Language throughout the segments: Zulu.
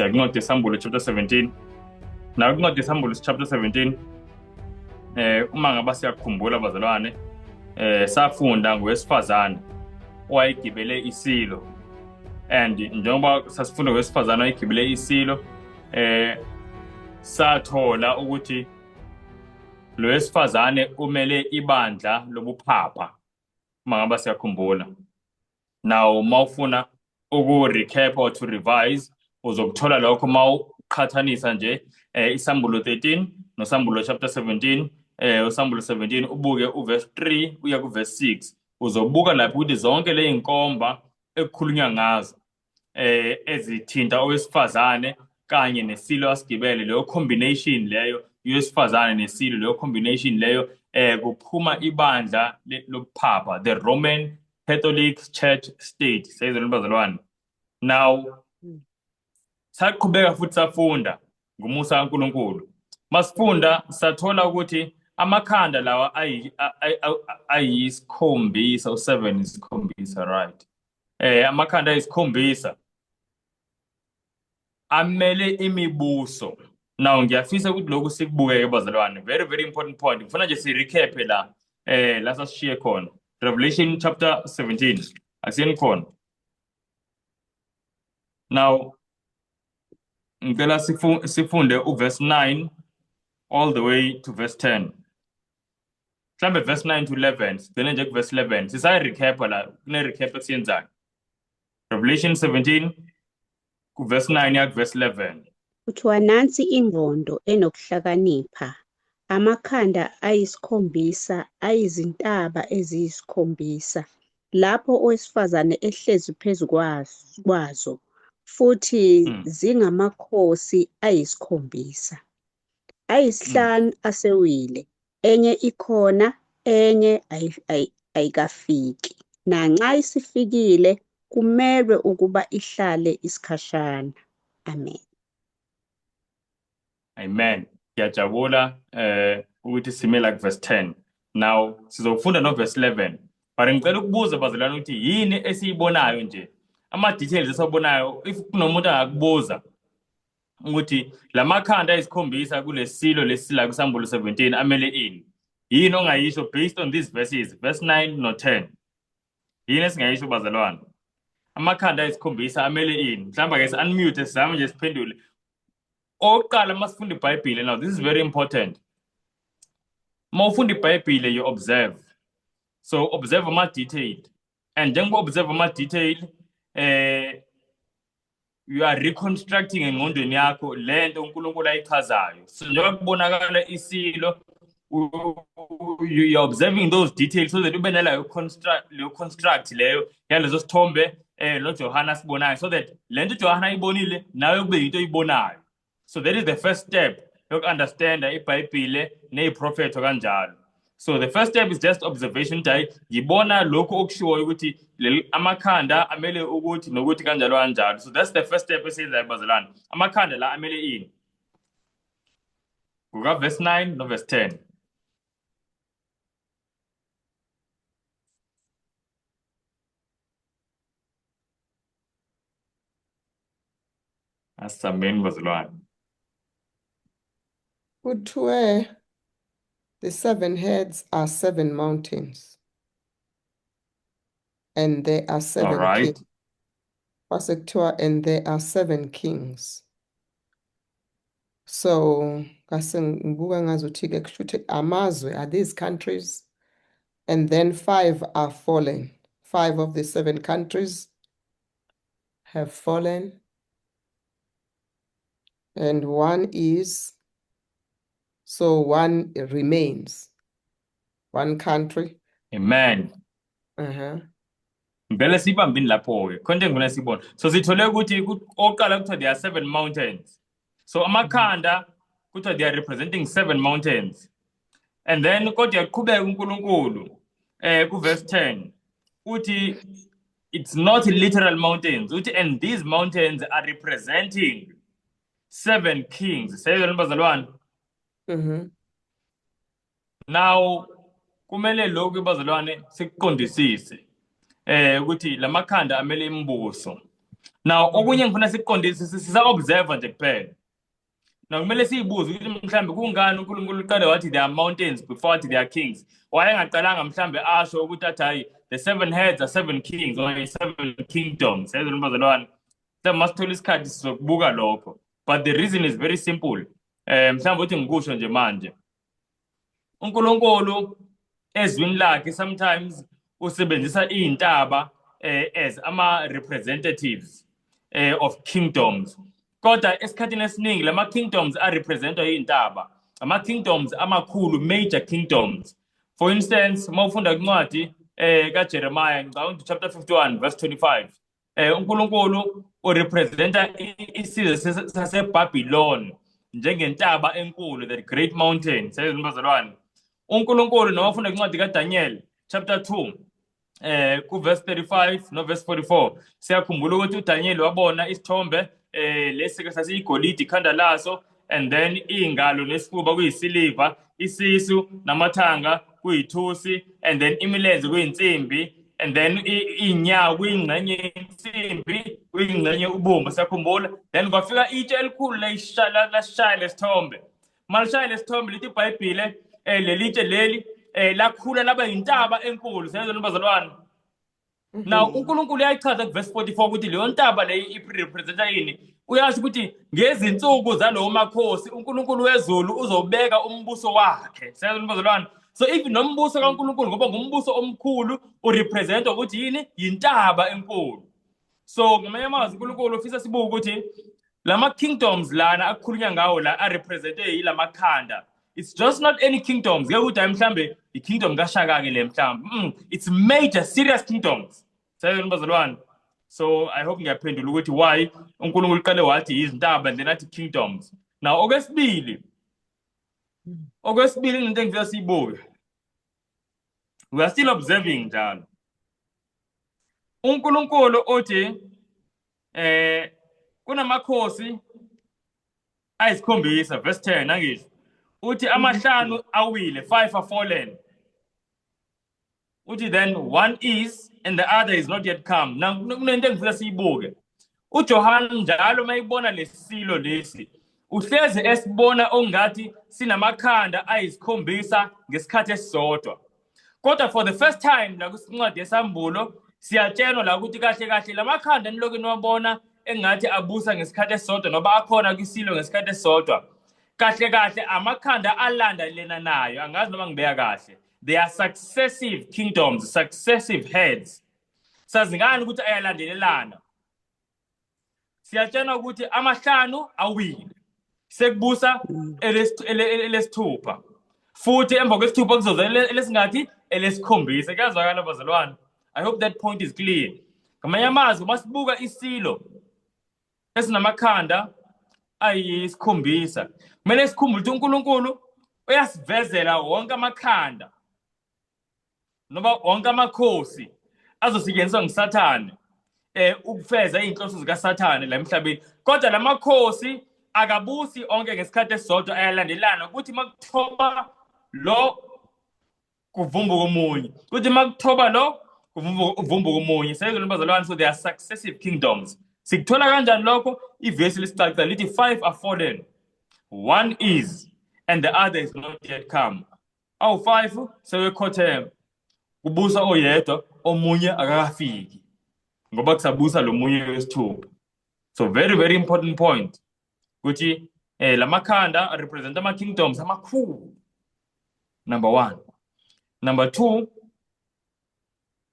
Siya kwincwadi yeSambulo chapter 17. Nayo kwincwadi yeSambulo chapter 17, uma ngaba siyakhumbula bazalwane, safunda ngowesifazane owayegibele isilo. And njengoba sasifunda ngowesifazane owayegibele isilo, sathola ukuthi lo wesifazane umele ibandla lobuphapha, uma ngaba siyakhumbula. Now mawufuna uku-recap or to revise, uzokuthola lokho mawuqhathanisa nje iSambulo 13 noSambulo chapter 17. USambulo 17 ubuke uverse 3 uya kuverse 6, uzobuka lapho ukuthi zonke le zinkomba ekukhulunywa ngazo ezithinta owesifazane kanye nesilo asigibele, leyo combination leyo yowesifazane nesilo, leyo combination leyo kuphuma ibandla lobuphapha, the Roman Catholic Church State. Siyayizwa bazalwane? Now saqhubeka futhi safunda ngomusa kaNkulunkulu. Masifunda sathola ukuthi amakhanda lawa ayisikhombisa, u7 isikhombisa, right? Amakhanda ayisikhombisa amele imibuso. Now ngiyafisa ukuthi lokhu sikubukeke bazalwane, very very important point. Ngifuna nje si recap la la sasishiye khona. Revelation chapter 17, asiyeni khona. Now ngicela sifunde uverse 9 all the way to verse 10. Mhlambe verse 9 to 11, sigcine nje kuverse 11. Sisayi recap la, kune recap esiyenzayo. Revelation 17 kuverse 9 ya kuverse 11. Kuthiwa nansi ingqondo enokuhlakanipha, amakhanda ayisikhombisa ayizintaba eziyisikhombisa, lapho owesifazane ehlezi phezu kwazo, futhi zingamakhosi ayisikhombisa. Ayisihlanu asewile, enye ikhona, enye ayikafiki. Nanxa isifikile, kumelwe ukuba ihlale isikhashana. Amen. Amen. Ngiyajabula ukuthi sime la kuverse 10. Now sizofunda no verse 11. But ngicela ukubuza bazalwane ukuthi yini esiyibonayo nje? Ama details esiwabonayo, if kunomuntu angakubuza ukuthi lamakhanda ayisikhombisa kulesilo lesila kuSambulo 17 amele ini? Yini ongayisho based on these verses, verse 9 no 10? Yini esingayisho bazalwane? Amakhanda ayisikhombisa amele ini? Mhlawumbe ake si-unmute sizame nje siphendule. Okokuqala masifunda iBhayibhile, now this is very important. Uma ufunda iBhayibhile you observe. So observe ama detail. And njengoba observe ama detail, you are reconstructing engqondweni yakho lento uNkulunkulu ayichazayo. So njengoba kubonakala isilo, you are observing those details so that ube nalayo construct, leyo construct leyo yalezo sithombe lo Johanna sibonayo, so that lento uJohanna ayibonile nawe kube yinto oyibonayo. So that is the first step yoku-understanda iBhayibhile neyiprofetho kanjalo. So the first step is just observation. Hayi, ngibona lokhu okushiwoyo ukuthi amakhanda amele ukuthi nokuthi kanjalo kanjalo. So that's the first step esiyenzayo bazalwane. Amakhanda la amele ini? Kuka verse 9 no verse 10. Asambeni bazalwane. Kuthiwe the seven heads are seven mountains, and there are seven All right. kings. Kwase kuthiwa, and there are seven kings. So ngase ngibuka ngazuthi ke kusho ukuthi amazwe are these countries, and then 5 are fallen. 5 of the 7 countries have fallen, and 1 is, so 1 remains, 1 country. Amen. Ngicela sibambini lapho-ke, khona into engifuna sibone. So sithole ukuthi oqala kuthiwa there are 7 mountains. So amakhanda kuthiwa they are representing 7 mountains. And then kodwa yaqhubeka uNkulunkulu ku verse 10 uthi it's not literal mountains, uthi and these mountains are representing 7 kings. Seyizwa bazalwane? Now kumele lokhu bazalwane sikuqondisise ukuthi lamakhanda amele imibuso. Now okunye ngifuna sikuqondise, sisa-observe nje kuphela. Now kumele siyibuze ukuthi mhlambe kungani uNkulunkulu uqale wathi there are mountains before wathi there are kings. Wayengaqalanga mhlambe asho ukuthi athi, hayi, the seven heads are seven kings or seven kingdoms. Yezwa, bazalwane? Mhlawumbe masithola isikhathi sizokubuka lokho. But the reason is very simple. Mhlawumbe uthi ngikusho nje manje. uNkulunkulu ezwini lakhe sometimes usebenzisa iy'ntaba as ama representatives of kingdoms. Kodwa esikhathini esiningi lama kingdoms arepresentwa iy'ntaba. Ama kingdoms amakhulu, major kingdoms. For instance, uma ufunda incwadi kaJeremiah, ngicabanga ukuthi chapter 51 verse 25, uNkulunkulu urepresenta isizwe saseBabylon njengentaba enkulu, the great mountain. Siyezwa, bazalwane? uNkulunkulu noma ufunda incwadi kaDaniel chapter 2 ku verse 35 no verse 44, siyakhumbula ukuthi uDaniel wabona isithombe lesi ke sasiyigolide ikhanda laso, and then ingalo nesifuba kuyisiliva, isisu namathanga kuyithusi, and then imilenze kuyinsimbi, and then inyawo kuyingxenye insimbi, kuyingxenye ubumba. Siyakhumbula? Then kwafika itshe elikhulu lasishaya lesithombe. Malishaya lesithombe, lithi iBhayibhile leli tshe leli lakhula laba yintaba enkulu. Siyezwa, bazalwane? Now uNkulunkulu uyayichaza kuverse 44 ukuthi leyo ntaba leyo irepresenta yini. Uyasho ukuthi ngezinsuku zalowo makhosi uNkulunkulu wezulu uzobeka umbuso wakhe. Siyezwa, bazalwane? So even nombuso kaNkulunkulu, ngoba ngumbuso omkhulu, urepresenta ukuthi yini? Yintaba enkulu. So ngamanye amazwi uNkulunkulu ufisa sibuke ukuthi lama kingdoms lana akukhulunywa ngawo la arepresente yilamakhanda, it's just not any kingdoms. Ngeke ukuthi hayi, mhlambe i-kingdom kaShaka ke le mhlambe. It's major serious kingdoms. Siyezwa, bazalwane? So I hope ngiyaphendula ukuthi why uNkulunkulu uqale wathi izintaba and then athi kingdoms. Now okwesibili into engifisa siyibuke, we are still observing njalo, uNkulunkulu uthi kunamakhosi ayisikhombisa, verse 10, angisho? Uthi amahlanu awile, five are fallen. Uthi then one is and the other is not yet come. Now kunento engifisa siyibuke. UJohn njalo mayibona lesilo lesi uhleze esibona ongathi sinamakhanda ayisikhombisa ngesikhathi esisodwa. Kodwa for the first time la kusincwadi yeSambulo siyatshelwa la ukuthi kahle kahle lamakhanda niloku niwabona engathi abusa ngesikhathi esisodwa noba akhona kwisilo ngesikhathi esisodwa, kahle kahle amakhanda alandelana nayo. Angazi noma ngibeka kahle. They are successive kingdoms, successive heads. Sazi ngani ukuthi ayalandelelana? Siyatshelwa ukuthi amahlanu awile, sekubusa elesithupha, futhi emva kwesithupha kuzoza elesingathi elesikhombisa. Kuyazwakala, bazalwane? I hope that point is clear. Ngamanye amazwi, uma sibuka isilo esinamakhanda ayisikhombisa, kumele sikhumbule ukuthi uNkulunkulu uyasivezela wonke amakhanda noma wonke amakhosi azosetshenziswa nguSathane ukufeza izinhloso zikaSathane la emhlabeni. Kodwa lamakhosi akabusi onke ngesikhathi esisodwa, ayalandelana, ukuthi makuthoba lo kuvumbuka omunye, kuthi makuthoba lo kuvumbuka omunye. Siyezwa, bazalwane? So there are successive kingdoms. Sikuthola kanjani lokho? Ivesi lisicacisa, lithi five are fallen, one is and the other is not yet come. Awu-five sebekhotheme, kubusa oyedwa, omunye akakafiki ngoba kusabusa lo munye wesithupha. So very, very important point ukuthi lamakhanda represent ama kingdoms amakhulu, number 1. Number 2,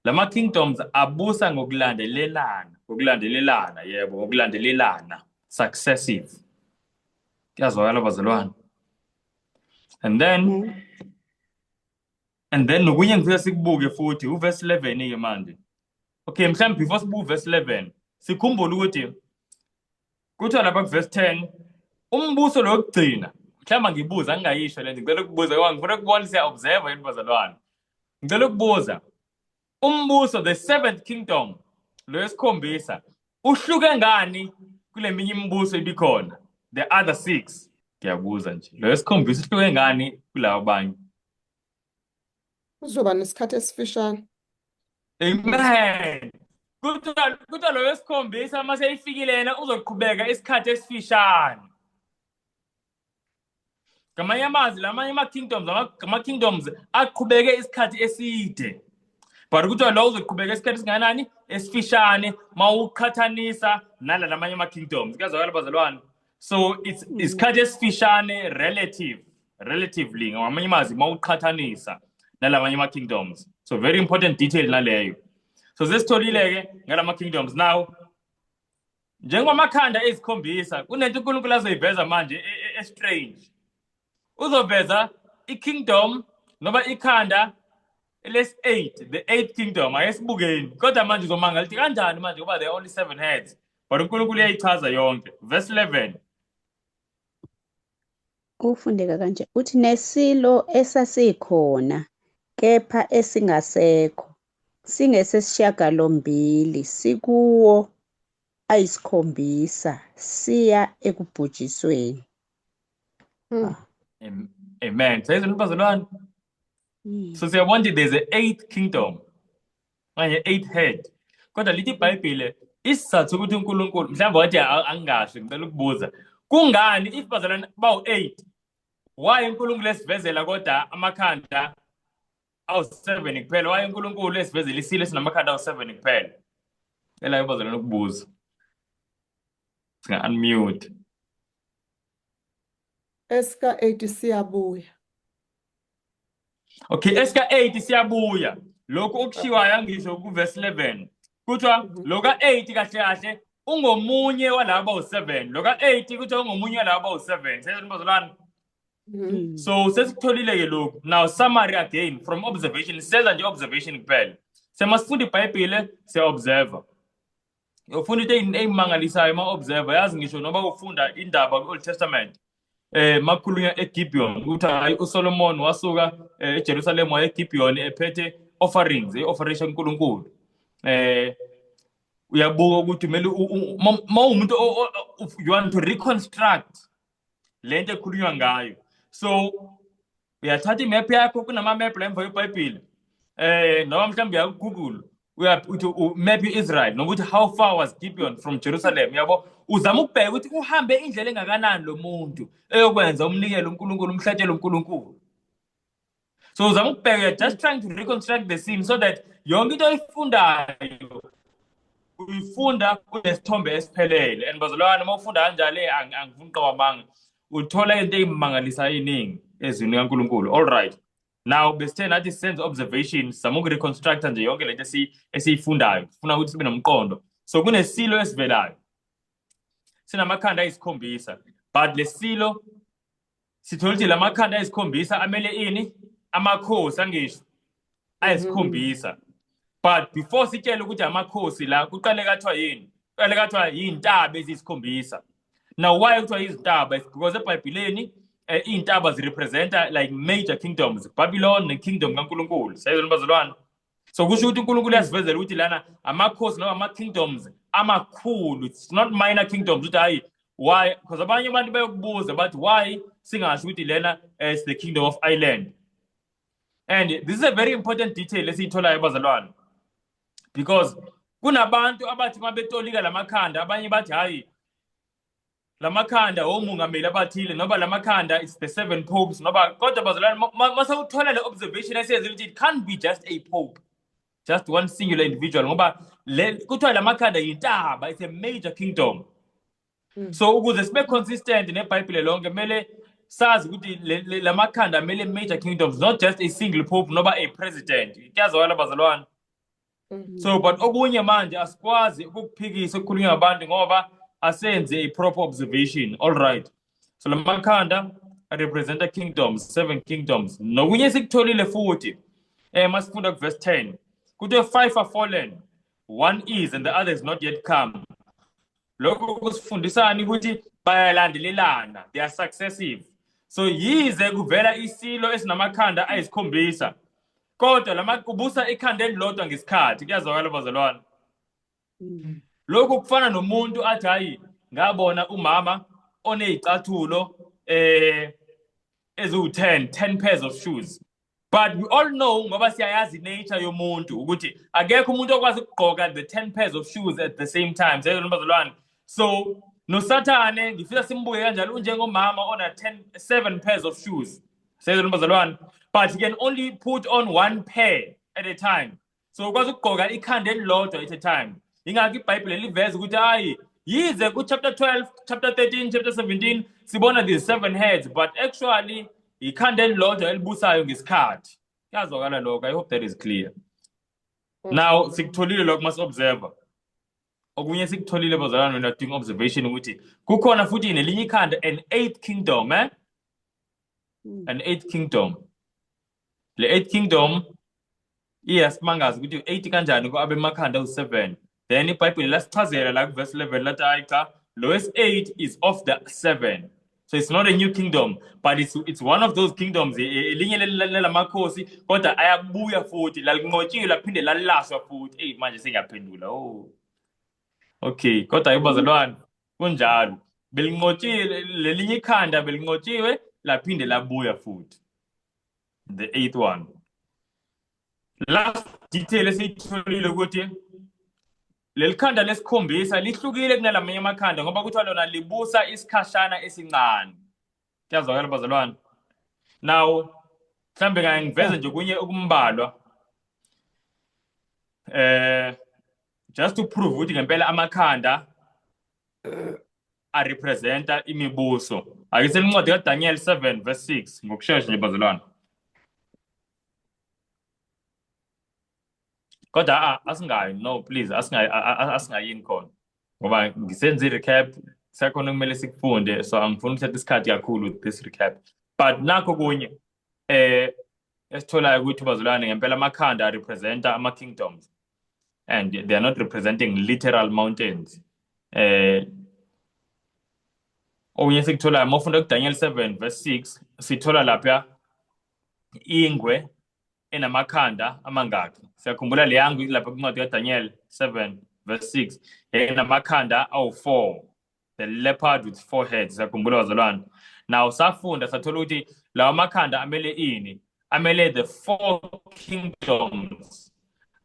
lama kingdoms abusa ngokulandelelana, ngokulandelelana, yebo, ngokulandelelana, successive. Kuyazwakala, bazalwane? And then nokunye ngifisa sikubuke futhi uverse 11 ke manje. Okay, mhlawumbe before sibuke uverse 11, sikhumbule ukuthi kuthiwa lapha kuverse 10 umbuso lo wokugcina. Mhlawumbe ngibuza, ngingayisho le nto, ngicela ukubuza ngoba ngifuna ukubona siya-observe yini, bazalwane. Ngicela ukubuza, umbuso, the seventh kingdom, lo wesikhombisa, uhluke ngani kule minye imibuso ibikhona, the other six? Ngiyabuza nje, lo wesikhombisa uhluke ngani kulabo abanye? Kuzoba nesikhathi esifishane. Amen. Kuthiwa lo wesikhombisa uma seyifikile yena uzoqhubeka isikhathi esifishane. Ngamanye amazwi, lamanye ama-kingdoms, ama-kingdoms aqhubeke isikhathi eside, but kuthiwa lo uzoqhubeka isikhathi esingakanani? Esifishane, mawuqhathanisa nala lamanye ama-kingdoms. Kuyazwakala, bazalwane? So it's isikhathi esifishane relatively, ngamanye amazwi, mawuqhathanisa nalamanye ama-kingdoms. So very important detail naleyo. So sesitholile-ke ngalama kingdoms. Now, njengoba amakhanda ezisikhombisa, kunento uNkulunkulu azoyiveza manje e-strange. Uzoveza i-kingdom noma ikhanda lesi-8, the eighth kingdom. Ake sibukeni. Kodwa manje uzomangala ukuthi kanjani manje, ngoba there are only seven heads, but uNkulunkulu uyayichaza yonke. Verse 11. Ufundeka kanje, uthi, "Nesilo esasikhona kepha esingasekho singesesishiyagalombili sikuwo ayisikhombisa siya ekubhujisweni." Amen. Sayizwa, bazalwane? So siyabona ukuthi there's a eighth kingdom okanye eighth head, kodwa lithi iBhayibhile isizathu ukuthi uNkulunkulu mhlawumbe wathi angingasho. Ngicela ukubuza, kungani if, bazalwane, bawu-8, why uNkulunkulu esivezela kodwa amakhanda awu-7 kuphela? Why uNkulunkulu esivezela isilo esinamakhanda awu-7 kuphela? Cela, bazalwane, ukubuza, singa-unmute. Esika 8 siyabuya. Okay, esika 8 siyabuya. Lokhu okushiwayo, angisho, ku-verse 11 kuthiwa lo ka-8 kahle kahle ungomunye walabo awu-7. Lo ka-8 kuthiwa ungomunye walabo awu-7. Seyizwa, bazalwane? Mhm. So sesikutholile-ke lokhu. Now, summary again from observation. Senza nje observation kuphela. Semasifunda iBhayibhile, siya-observa. Ufunda into eyimangalisayo ma-observa. Yazi, ngisho noma ufunda indaba ku-Old Testament, makhulunywa eGibeon ukuthi hayi, uSolomon wasuka eJerusalem waya eGibeon ephethe offerings, i-offering kaNkulunkulu. Uyabuka ukuthi kumele ma umuntu you want to reconstruct lento ekhulunywa ngayo, so uyathatha imap yakho, kunama-map la emva kweBhayibhile, noma mhlawumbe uya ku-Google, uya uthi map i-Israel, nokuthi how far was Gibeon from Jerusalem, yabo? Uzama ukubheka ukuthi uhambe indlela engakanani lo muntu eyokwenza umnikelo uNkulunkulu, umhlatshelo uNkulunkulu. So uzama ukubheka, just trying to reconstruct the scene so that yonke into oyifundayo uyifunda kunesithombe esiphelele. And bazalwane, uma ufunda kanjalo, angifuni uqamba amanga, uthola into eyimangalisayo eyiningi ezwini likaNkulunkulu. All right, now besithe nathi senze observation, sizama ukureconstructa nje yonke lento esiyifundayo, sifuna ukuthi sibe nomqondo. So kunesilo esivelayo sinamakhanda ayisikhombisa, but lesilo sithola ukuthi lamakhanda ayisikhombisa amele ini? Amakhosi, angisho, ayisikhombisa. But before sitshele ukuthi amakhosi la, kuqale kathiwa yini? Kuqale kathiwa yiy'ntaba eziyisikhombisa. Now, why kuthiwa izintaba? It's because eBhayibheleni iy'ntaba zirepresenta like major kingdoms, Babylon ne-kingdom kaNkulunkulu. Sayizona, bazalwane? So kusho ukuthi uNkulunkulu uyasivezela ukuthi lana amakhosi noma ama-kingdoms amakhulu. It's not minor kingdoms, ukuthi hayi, why? Because abanye abantu bayokubuza bathi, why singasho ukuthi lena is the kingdom of Ireland? And this is a very important detail esiyitholayo, bazalwane, because kunabantu abathi uma betolika lamakhanda, abanye bathi hayi, lamakhanda omongameli abathile, noba lamakhanda it's the seven popes noba. Kodwa bazalwane, masewuthola le observation esiyenzile ukuthi it can't be just a pope, just one singular individual, ngoba le kuthiwa lamakhanda yintaba, it's a major kingdom. So ukuze sibe consistent neBhayibhile lonke, kumele sazi ukuthi lamakhanda amele major kingdoms, not just a single pope noba a president. Kuyazwakala, bazalwane? So but okunye manje asikwazi ukukuphikisa okukhulunywa ngabantu ngoba asenze a proper observation. All right, so lamakhanda representa kingdoms, seven kingdoms. Nokunye esikutholile futhi, masifunda ku verse 10, kuthiwe five are fallen, one is and the other is not yet come. Lokho kusifundisani? Ukuthi bayalandelelana, they are successive. So yize kuvela isilo esinamakhanda ayisikhombisa, kodwa lama kubusa ikhanda elilodwa ngesikhathi. Kuyazwakala, bazalwane? Lokhu kufana nomuntu athi hayi, ngabona umama onezicathulo eziwu-10, 10 pairs of shoes. But we all know, ngoba siyayazi nature yomuntu, ukuthi akekho umuntu okwazi ukugqoka the 10 pairs of shoes at the same time. Siyezwa bazalwane? So noSathane ngifisa simbuke kanjalo, unjengomama ona 10 7 pairs of shoes. Siyezwa bazalwane? But he can only put on one pair at a time. So ukwazi ukugqoka ikhanda elilodwa at a time. Ingakho iBhayibheli liveza ukuthi hayi, yize ku chapter 12, chapter 13, chapter 17 sibona these seven heads, but actually ikhanda elilodwa elibusayo ngesikhathi. Kuyazwakala lokho? I hope that is clear. Now sikutholile lokho must observe. Okunye sikutholile bazalwane when doing observation ukuthi kukhona futhi nelinye ikhanda, an eighth kingdom, eh? An eighth kingdom. Le eighth kingdom iyasimangaza ukuthi 8 kanjani ko abemakhanda u7. Then iBhayibheli lasichazela la kuverse 11, lathi hayi cha, lo wesi-8 is of the 7. So it's not a new kingdom, but it's one of those kingdoms, elinye lelamakhosi, kodwa ayabuya futhi, lalinqotshiwe laphinde lalashwa futhi. Eyi, manje sengiyaphendula. Oh, okay, kodwa ayibazalwane, kunjalo, belinqotshiwe lelinye ikhanda, belinqotshiwe laphinde labuya futhi, the eighth one. Last detail esiyitholile ukuthi leli khanda lesikhombisa lihlukile kunalamanye amakhanda, ngoba kuthiwa lona libusa isikhashana esincane. Kuyazwakala bazalwane? Now mhlambe ngake ngiveze nje kunye okumbalwa just to prove ukuthi ngempela amakhanda arepresenta imibuso. Ake selincwadi kaDaniel 7 verse 6 ngokushesha nje bazalwane. Kodwa asingayi, no, please, asingayi, asingayini khona, ngoba ngisenza i-recap, sekhona kumele sikufunde, so angifuni ukuthatha isikhathi kakhulu with this recap. But nakho kunye esitholayo ukuthi bazalwane, ngempela amakhanda arepresenta ama-kingdoms and they are not representing literal mountains. Okunye sikutholayo uma ufunda kuDaniel 7 verse 6, sithola lapha ingwe enamakhanda amangaki? Siyakhumbula le yangwe lapha kwincwadi kaDaniel 7 verse 6, enamakhanda awu-4, the leopard with four heads. Siyakhumbula bazalwane? Now safunda sathola ukuthi lawa makhanda amele ini? Amele the four kingdoms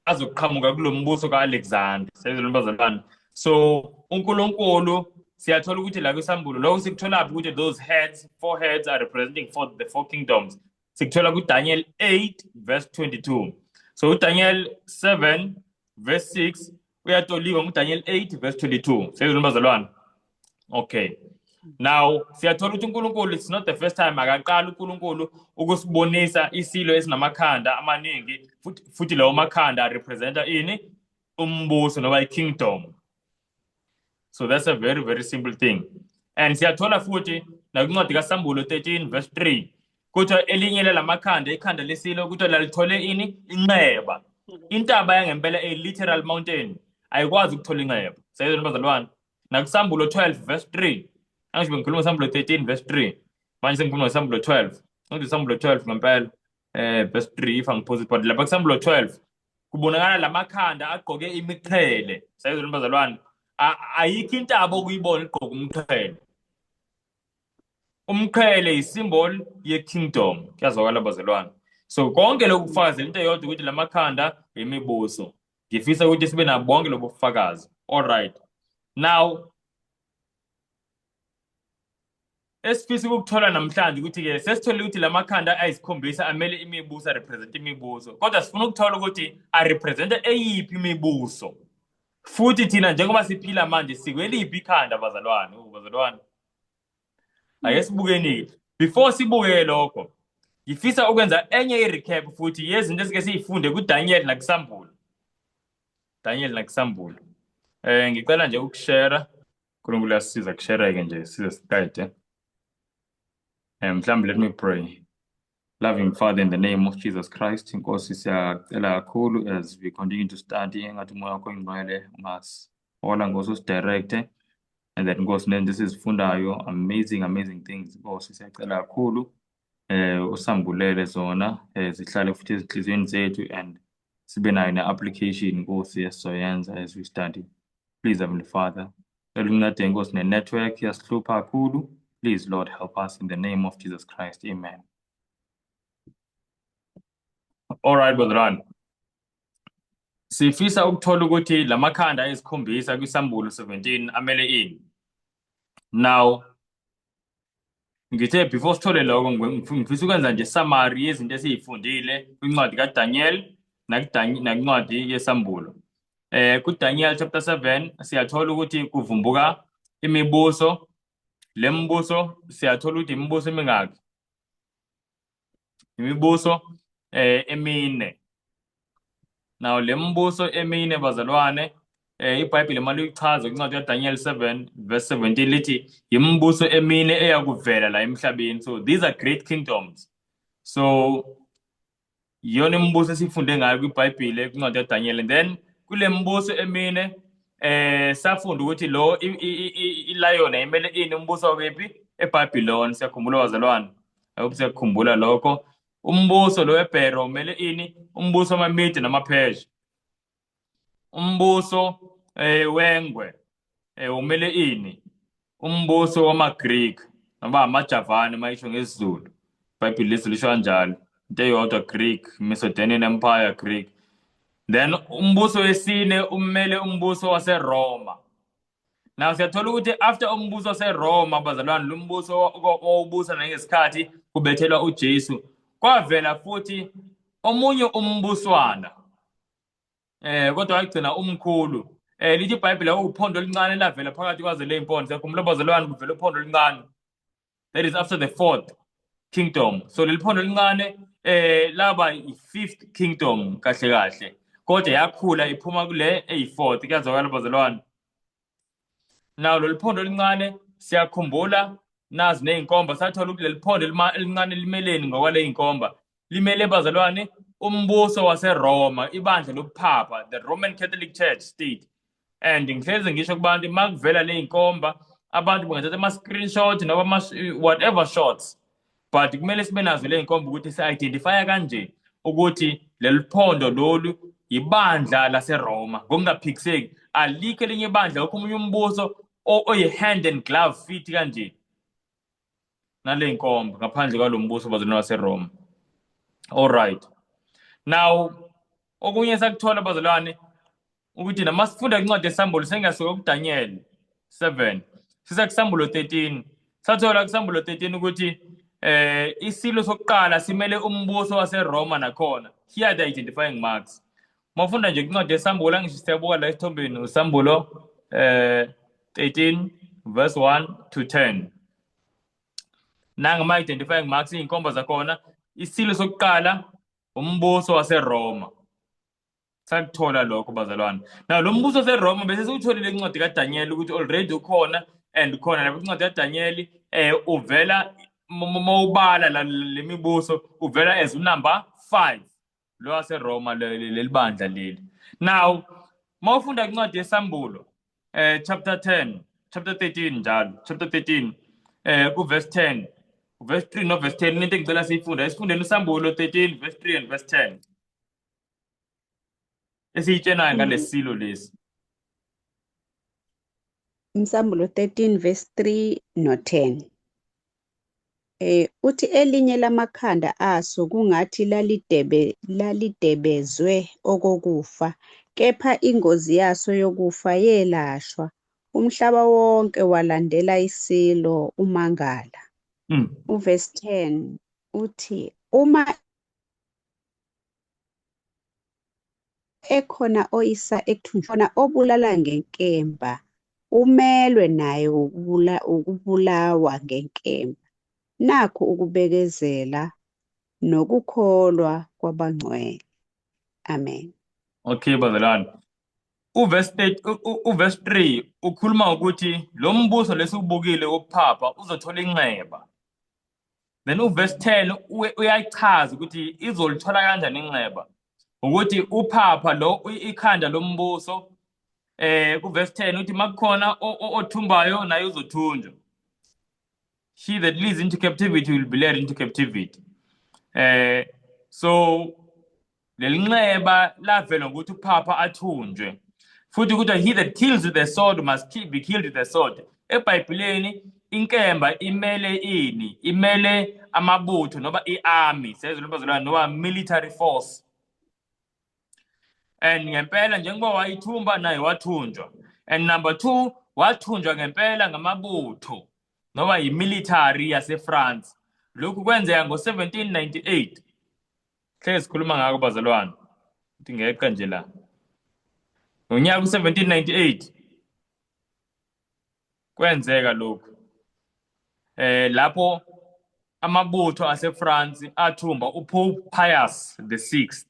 azoqhamuka kulo mbuso ka-Alexander. Siyazwa bazalwane? So uNkulunkulu, siyathola ukuthi la kwisambulo lokho sikutholaphi ukuthi those heads, four heads, are representing the four kingdoms? Sikuthola kuDaniel 8 verse 22. So uDaniel 7 verse 6 uyatoliwa nguDaniel 8 verse 22. Siyazwa bazalwane? Okay, now siyathola ukuthi uNkulunkulu, it's not the first time, akaqala uNkulunkulu ukusibonisa isilo esinamakhanda amaningi, futhi lawo makhanda representa ini? Umbuso noma i-kingdom. So that's a very very simple thing. And siyathola futhi nakuncwadi kaSambulo 13 verse 3, kuthiwa elinye lelamakhanda, ikhanda lesilo, kuthiwa lalithole ini? Inxeba. Intaba yangempela, a literal mountain, ayikwazi ukuthola inxeba. Siyezwa bazalwane? Nakusambulo 12 verse 3, angisho bengikhuluma ngesambulo 13 verse 3, manje sengikhuluma ngesambulo 12. Ngithi isambulo 12 ngempela verse 3 if angiphosi, but lapha kusambulo 12 kubonakala lamakhanda agqoke imiqhele. Siyezwa bazalwane? Ayikho intaba okuyibona igqoka umqhele. Umqhele yisymbol ye-kingdom. Kuyazwakala bazalwane? So konke lokhu kufakazela into eyodwa, ukuthi lamakhanda imibuso. Ngifisa ukuthi sibe nabo bonke lobo bufakazi. All right, now esifisa ukukuthola namhlanje ukuthi-ke sesitholile ukuthi lamakhanda ayisikhombisa amele imibuso, arepresent imibuso, kodwa sifuna ukuthola ukuthi arepresenta eyiphi imibuso, futhi thina njengoba siphila manje sikweliphi ikhanda bazalwane? Oh, bazalwane, ake sibukeni-ke. Before sibuke lokho, ngifisa ukwenza enye i-recap futhi yezinto esike siyifunde kuDaniel nakuSambulo. Daniel nakuSambulo. Ngicela nje ukushare. uNkulunkulu uyasisiza kushare-ke nje size siqede. Mhlawumbe let me pray. Loving Father, in the name of Jesus Christ, Nkosi, siyacela kakhulu as we continue to study, engathi umoya wakho oyingcwele ungasihola, Nkosi, usidirecte, and that, Nkosi, nento esizifundayo, amazing amazing things, Nkosi, siyacela kakhulu usambulele zona, zihlale futhi ezinhliziyweni zethu and sibe nayo ne-application, Nkosi, esizoyenza as we study. Please, Heavenly Father, cela uncede, Nkosi, ne-network iyasihlupha kakhulu. Please, Lord, help us in the name of Jesus Christ. Amen. All right, bazalwane. Sifisa ukuthola ukuthi lamakhanda ayisikhombisa kwiSambulo 17 amele ini. Now, ngithe before sithole lokho, ngifisa ukwenza nje summary yezinto esiyifundile kwincwadi kaDaniel nakuncwadi yeSambulo. KuDaniel chapter 7 siyathola ukuthi kuvumbuka imibuso. Le mibuso siyathola ukuthi imibuso emingaki? Imibuso emine. Now, le mibuso emine, bazalwane, iBhayibheli malichaza kwincwadi kaDaniel 7 verse 17, lithi imibuso emine eyakuvela la emhlabeni. So these are great kingdoms. So iyona imibuso esifunde ngayo kwiBhayibheli kwincwadi kaDaniel. And then kule mibuso emine safunda ukuthi lo i-lion ayimele ini? Umbuso wakephi? EBabylon. Siyakhumbula, bazalwane? I hope siyakukhumbula lokho. Umbuso lo webhere umele ini? Umbuso wamaMede namaPersia. Umbuso wengwe umele ini? Umbuso wamaGreek noma amaJavani mayisho ngesiZulu. IBhayibheli lesi lisho kanjalo, into eyodwa, Greek, Macedonian Empire, Greek. Then umbuso wesine umele umbuso waseRoma. Now siyathola ukuthi after umbuso waseRoma, bazalwane, lo mbuso owawubusa nangesikhathi kubethelwa uJesu, kwavela futhi omunye umbuswana, kodwa wagcina umkhulu. Lithi iBhayibheli uphondo oluncane lavela phakathi kwazo le impondo. Siyakhumbula, bazalwane, kuvela uphondo oluncane, that is after the fourth kingdom. So leli phondo elincane laba i-fifth kingdom kahle kahle, kodwa yakhula iphuma kule eyi-fourth. Kuyazwakala, bazalwane? Now, lolu phondo oluncane, siyakhumbula nazi ney'nkomba, sathola ukuthi leli phondo elincane limeleni ngokwale y'nkomba? Limele, bazalwane, umbuso waseRoma, ibandla lobuphapha, the Roman Catholic Church state. And ngihlezi ngisho kubantu, uma kuvela le y'nkomba, abantu bangathatha ama-screenshot noma whatever shots, but kumele sibe nazo le y'nkomba ukuthi si-identifya kanje ukuthi leli phondo lolu ibandla laseRoma ngokungaphikiseki. Alikho elinye ibandla, akukho omunye umbuso oyi-hand and glove fit kanje nale nkomba ngaphandle kwalo mbuso, bazalwane, waseRoma. All right, now okunye sakuthola, bazalwane, ukuthi nama sifunda incwadi yeSambulo, sengiyasuka kuDaniel 7 sisa kuSambulo 13, sathola kuSambulo 13 ukuthi isilo sokuqala simele umbuso waseRoma nakhona. Here are the identifying marks. Mawufunda nje incwadi yeSambulo, ngisho siyabuka la esithombeni, uSambulo 13 verse 1 to 10, nangama identifying marks, iy'nkomba zakhona, isilo sokuqala umbuso waseRoma. Sakuthola lokho, bazalwane. Now, lo mbuso waseRoma bese siwutholile incwadi kaDaniel ukuthi already ukhona, and khona lapho incwadi kaDaniel uvela, mawubala lemibuso, uvela as unumber 5 lo waseRoma, leli bandla leli. Now, mawufunda incwadi yeSambulo chapter 10, chapter 13 njalo, chapter 13 ku verse 10, verse 3 no verse 10, into engicela siyifunde, esifundeni uSambulo 13 verse 3 and verse 10, esiyitshenayo ngalesilo lesi. Umsambulo 13 verse 3 no 10. Uthi elinye lamakhanda aso kungathi lalidebezwe okokufa, kepha ingozi yaso yokufa yelashwa. Umhlaba wonke walandela isilo umangala. Uverse 10 uthi uma ekhona oyisa ekuthunjweni obulala ngenkemba, umelwe naye ukubulawa ngenkemba. Nakhu ukubekezela nokukholwa kwabangcwele. Amen. Okay, bazalwane. Uverse 3, uverse 3 ukhuluma ukuthi lo mbuso lesiwubukile wobuphapha uzothola inxeba. Then uverse 10 uyachaza ukuthi izolithola kanjani inxeba. Ukuthi uphapha lo, ikhanda lombuso, kuverse 10 uthi makukhona othumbayo naye uzothunjwa. He that leads into captivity will be led into captivity. So leli nxeba lavela ngokuthi uphapha athunjwe. Futhi kuthiwa he that kills with the sword must be killed with the sword. EBhayibhelini inkemba imele ini? Imele amabutho noma i-army. Siyezwa, bazalwane, noma military force. And ngempela njengoba wayithumba naye wathunjwa. And number 2 wathunjwa ngempela ngamabutho noma yimilitary yaseFrance. Lokhu kwenzeka ngo-1798. Hlezi sikhuluma ngako bazalwane. Ukuthi ngeqa nje la. Ngonyaka u-1798 kwenzeka lokhu. Lapho amabutho aseFrance athumba uPope Pius the Sixth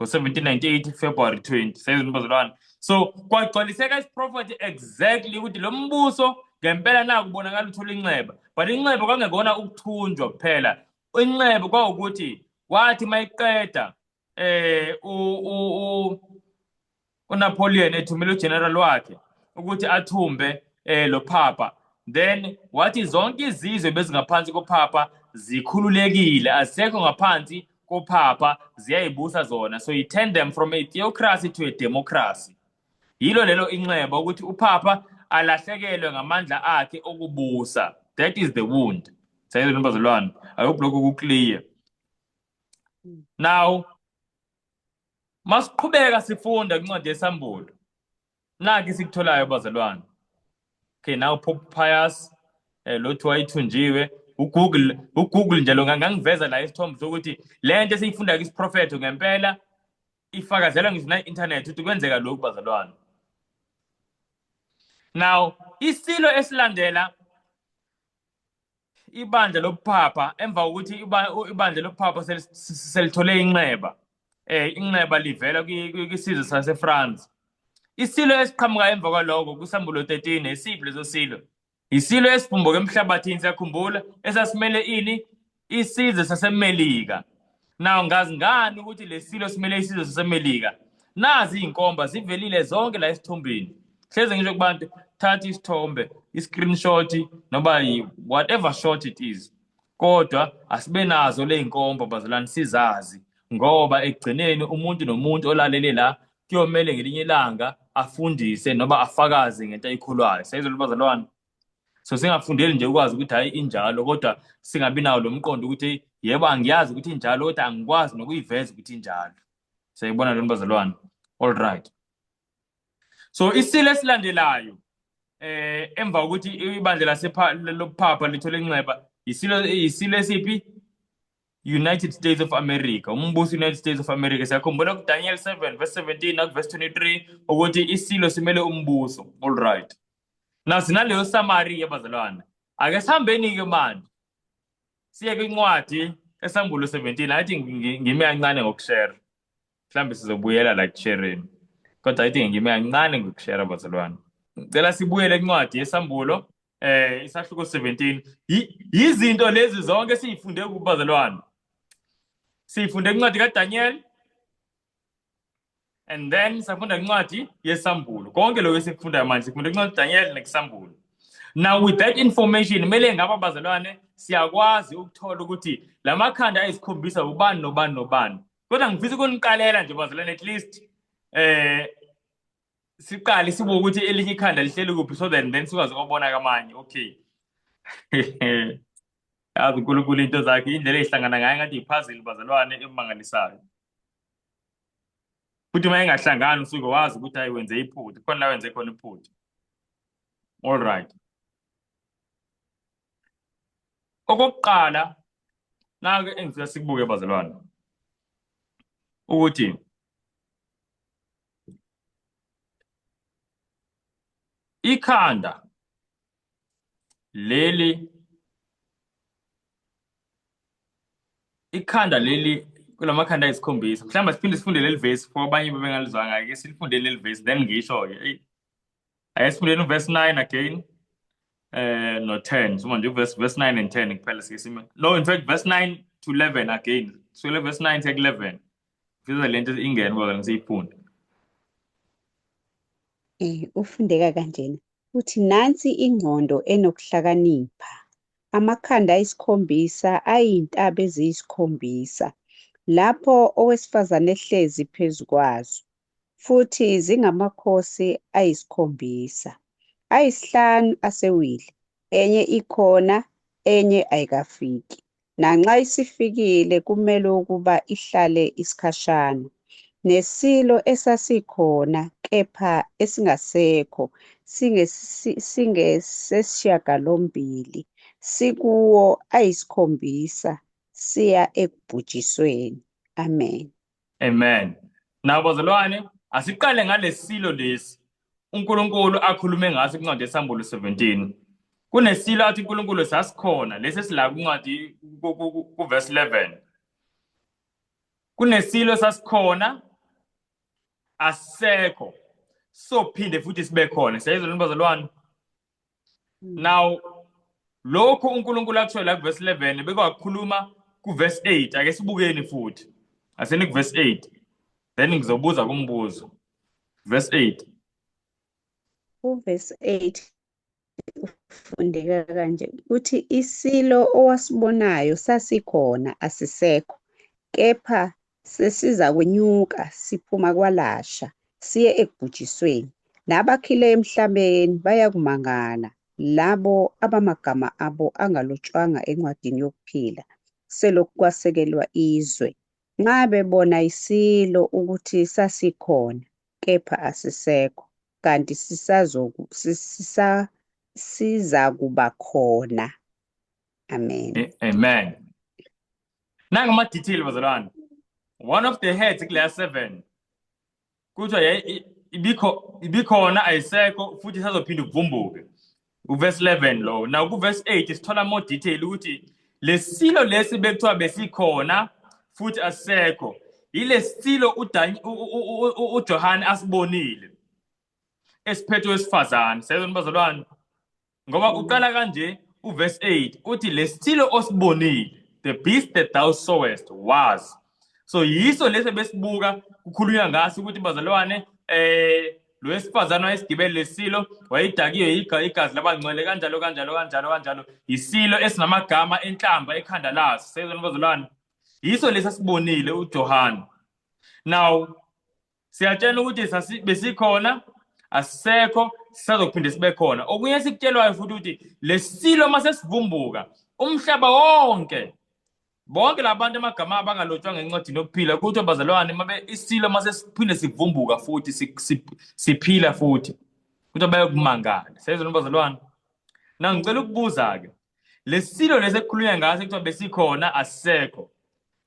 ngo-1798 February 20. Sezini bazalwane. So kwagcwaliseka isiprofethi exactly ukuthi lo mbuso ngempela nakubonakala uthola inxeba. But inxeba kwangekona ukuthunjwa kuphela. Inxeba kwawukuthi wathi mayiqeda uNapoleon ethumela ugeneral wakhe ukuthi athumbe lo papa, then wathi zonke izizwe bezingaphansi kopapa zikhululekile, asekho ngaphansi kopapa, ziyayibusa zona. So he turned them from a theocracy to a democracy. Yilo lelo inxeba ukuthi upapa alahlekelwe ngamandla akhe okubusa. That is the wound. Sayizwe bazalwane, I hope lokho ku-clear. Now masiqhubeka sifunda kwincwadi yeSambulo, nakho sikutholayo bazalwane. Okay, now Pope Pius lothi wayithunjiwe uGoogle nje lo ngangiveza la isithombe sokuthi le nto esiyifunda kwisiprofetho ngempela ifakazela ngisho na-internet ukuthi kwenzeka lokhu bazalwane. Now isilo esilandela ibandla lobuphapha emva kokuthi ibandla lobuphapha selithole inxeba, inxeba livela kwisizwe saseFrance. Isilo esiqhamuka emva kwaloko kuSambulo 13, esiphi leso silo? Isilo esivumbuka emhlabathini, siyakhumbula, esasimele ini? Isizwe saseMelika. Now ngazi ngani ukuthi lesilo simele isizwe saseMelika? Nazi izinkomba zivelile zonke la esithombeni. Hleze ngisho kubantu, thatha isithombe, i-screenshot noma whatever shot it is. Kodwa asibe nazo le zinkomba bazalwane, sizazi, ngoba ekugcineni umuntu nomuntu olalele la kuyomele ngelinye ilanga afundise noma afakaze ngento ayikholwayo. Sayizwa bazalwane? So singafundeli nje ukwazi ukuthi hayi injalo, kodwa singabi nawo lo mqondo ukuthi yebo angiyazi ukuthi injalo, kodwa angikwazi nokuyiveza ukuthi injalo. Siyayibona lento bazalwane? All right. So isilo esilandelayo emva kokuthi ibandla lobuphapha lithole inxeba, isilo esiphi? United States of America, umbuso United States of America. Siyakhumbula ku Daniel 7 verse 17 naku verse 23 ukuthi isilo simele umbuso. All right. Now sinaleyo summary yabazalwane. Ake sihambeni ke manje siye kwincwadi eSambulo 17. I think ngime kancane ngokushare. Mhlambe sizobuyela la kushareni. Kodwa I think ngime kancane ngokushare bazalwane. Ngicela sibuyele kwincwadi yeSambulo isahluko 17. Yizinto lezi zonke siyifunde kubazalwane. Siyifunde kwincwadi kaDaniel and then safunda incwadi yeSambulo. Konke lokho esikufundayo manje sifunda incwadi kaDaniel nekuSambulo. Now with that information kumele ngaba bazalwane siyakwazi ukuthola ukuthi lamakhanda ayisikhombisa ubani nobani nobani. Kodwa ngifisa ukuniqalela nje bazalwane, at least siqale sibuke ukuthi elinye ikhanda lihleli kuphi, so then sikwazi ukubona kamanye. Okay. Yazi uNkulunkulu into zakhe, indlela ezihlangana ngayo ngathi ipuzzle bazalwane emangalisayo. Futhi uma engahlangani usuke wazi ukuthi hayi wenze iphutha, khona la wenze khona iphutha. All right. Okokuqala naku engifisa sikubuke bazalwane, ukuthi ikhanda leli, ikhanda leli kulamakhanda ayisikhombisa. Mhlawumbe siphinde sifunde leli verse for abanye bebengalizwanga, ake silifunde leli verse then ngisho-ke. Eyi, ake sifundeni uverse 9 again no 10. So manje verse 9 and 10 kuphela sike sime. No, in fact verse 9 to 11 again. So le verse 9 to 11. Fisa lento ingene ngoba ngiseyifunde. Ufundeka kanjena. Uthi nansi ingqondo enokuhlakanipha. Amakhanda ayisikhombisa ayintaba eziyisikhombisa, lapho owesifazane ehlezi phezu kwazo. Futhi zingamakhosi ayisikhombisa. Ayisihlanu asewile, enye ikhona, enye ayikafiki. Nanxa isifikile kumele ukuba ihlale isikhashana. Nesilo esasikhona kepha esingasekho singesesishiyagalombili, sikuwo ayisikhombisa, siya ekubhujisweni. Amen. Amen. Now bazalwane, asiqale ngalesilo lesi uNkulunkulu akhulume ngaso kwincwadi yeSambulo 17. Kunesilo athi uNkulunkulu sasikhona lesi esila kwincwadi kuverse 11. Kunesilo sasikhona asisekho, sophinde futhi sibe khona. Siyayizwa lento bazalwane? Now lokhu uNkulunkulu akusho la kuverse 11 bekwakhuluma kuverse 8. Ake sibukeni futhi. Aseni kuverse 8. Then ngizobuza kumbuzo. Verse 8. Uverse 8 ufundeka kanje, uthi isilo owasibonayo sasikhona asisekho, kepha sesiza kwenyuka siphuma kwalasha siye ekubhujisweni. Nabakhile emhlabeni bayakumangala, labo abamagama abo angalotshwanga encwadini yokuphila selokhu kwasekelwa izwe, nxa bebona isilo ukuthi sasikhona kepha asisekho, kanti sizakuba khona. Amen. Amen. Nanga ama detail bazalwane. One of the heads kuleya 7 kuthiwa ibikhona ayisekho futhi isazophinda uvumbuke. Uverse 11 lo. Now kuverse 8 sithola more detail ukuthi lesilo lesi bekuthiwa besikhona futhi asisekho. Yilesilo uJohane asibonile esiphethe wesifazane. Siyayizwa bazalwane? Ngoba uqala kanje uverse 8 uthi lesilo osibonile, the beast that thou sawest was. So yiso lesi besibuka kukhulunywa ngaso ukuthi bazalwane lo wesifazane wayesigibele lesilo, wayedakiwe igazi labangcwele kanjalo kanjalo kanjalo kanjalo. Isilo esinamagama enhlamba ekhanda laso. Siyayizwa bazalwane? Yiso lesi asibonile uJohane. Now siyatshela ukuthi besikhona asisekho, sisazophinde sibe khona. Okunye esikutshelwayo futhi ukuthi lesilo masesivumbuka umhlaba wonke, bonke labantu amagama abangalotshwa ngencwadini yokuphila, kuthiwa bazalwane mabe isilo masesiphinde sivumbuka futhi siphila futhi, kuthiwa bayokumangala. Siyayizwa bazalwane? Na ngicela ukubuza ke, lesilo lesi ekukhulunywa ngaso kuthiwa besikhona asisekho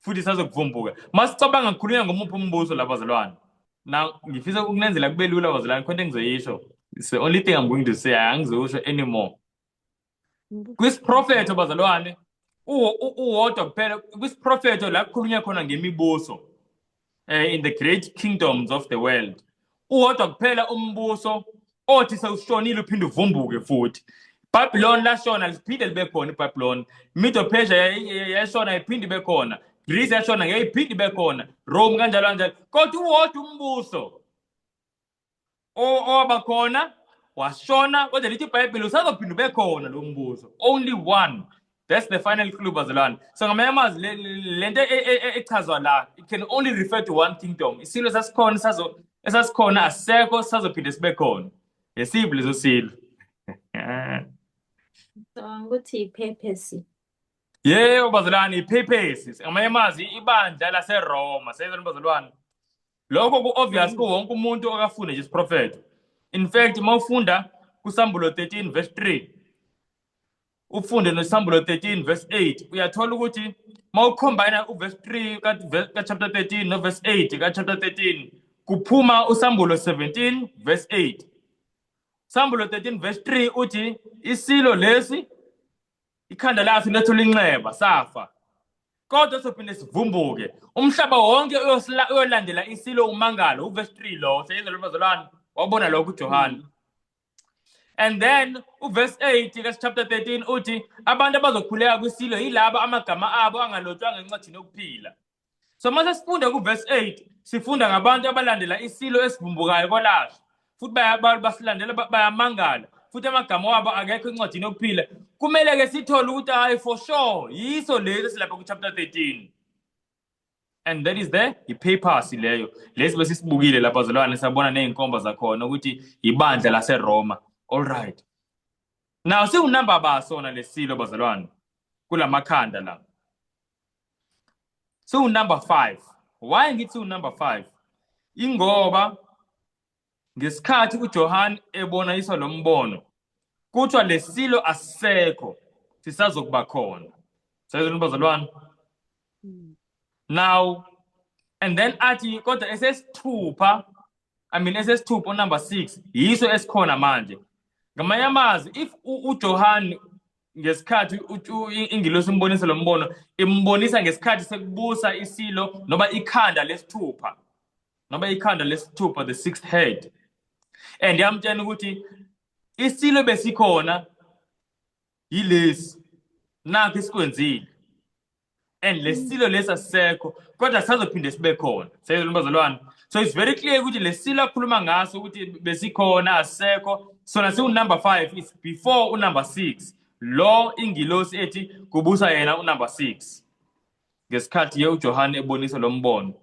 futhi sazokuvumbuka, masicabanga kukhulunywa ngomuphi umbuso la bazalwane? Now ngifisa ukunenzela kube lula bazalwane, khona engizoyisho. It's the only thing I'm going to say, angizosho anymore. Kwisiprofetho bazalwane, uwodwa kuphela kwisiprofetho la kukhulunywa khona ngemibuso, in the great kingdoms of the world, uwodwa kuphela umbuso othi sewushonile uphinde uvumbuke futhi. Babylon lashona liphinde libe khona iBabylon. Medo Persia yashona iphinde ibe khona. Greece yashona ngeke iphinde ibe khona. Rome kanjalo kanjalo. Kodwa uwodwa umbuso owaba khona washona, kodwa lithi iBhayibheli usazophinda ube khona lo mbuso. Only one. That's the final clue bazalwane. So ngamanye amazwi lento echazwa la, it can only refer to one kingdom. Isilo sasikhona sazo esasikhona asisekho, sisazophinde sibe khona. Yesiphi leso silo? Ngicabanga ukuthi i-papacy. Yebo bazalwane, i-papacy. Ngamanye amazwi ibandla laseRoma. Siyezwa bazalwane? Lokho ku-obvious kuwo wonke umuntu okafunda nje isiprofetho. In fact, uma ufunda kuSambulo 13 verse 3, ufunde noSambulo 13 verse 8, uyathola ukuthi uma ucombine uverse 3 ka-chapter 13 no-verse 8 ka-chapter 13, kuphuma uSambulo 17 verse 8. Sambulo 13 verse 3 uthi isilo lesi ikhanda laso lethola inxeba safa, kodwa sophinde sivumbuke, umhlaba wonke uyolandela isilo umangalo. Uverse 3 lo. Seyizwa lo bazalwane? Wabona lokho uJohane. And then uverse 8 ka chapter 13 uthi abantu abazokhuleka kwisilo yilaba amagama abo angalotshwanga encwadini yokuphila. So mase sifunda kuverse 8, sifunda ngabantu abalandela isilo esivumbukayo kwalasha, futhi basilandela bayamangala, futhi amagama wabo akekho encwadini yokuphila. Kumele ke sithole ukuthi hayi, for sure yiso lesi silapha ku chapter 13, and that is the i-papacy leyo lesi besisibukile lapha bazalwane, sabona ney'nkomba zakhona ukuthi ibandla laseRoma. All right, now siwunamba basona lesilo bazalwane kulamakhanda la, siwunumber 5. Why ngithi siwunumber 5? Ingoba ngesikhathi uJohn ebonaniswa lo mbono, kuthiwa lesilo asisekho, sisazokuba khona. Sayizwa, bazalwane? Now and then athi kodwa esesithupha, I mean, esesithupha, number 6, yiso esikhona manje. Ngamanye amazwi, if uJohn ngesikhathi ingilosi imbonisa lo mbono, imbonisa ngesikhathi sekubusa isilo noma ikhanda lesithupha, noma ikhanda lesithupha, the sixth head, and yamtshela ukuthi isilo besikhona yilesi, nakho esikwenzile, and lesilo lesi asisekho kodwa sisazophinde sibe khona. Seyizwa, bazalwane? So it's very clear ukuthi lesilo akhuluma ngaso ukuthi besikhona, asisekho, sona siwu-number 5. It's before unumber 6 lo ingilosi ethi kubusa yena unumber 6 ngesikhathi ye uJohane ebonisa lo mbono,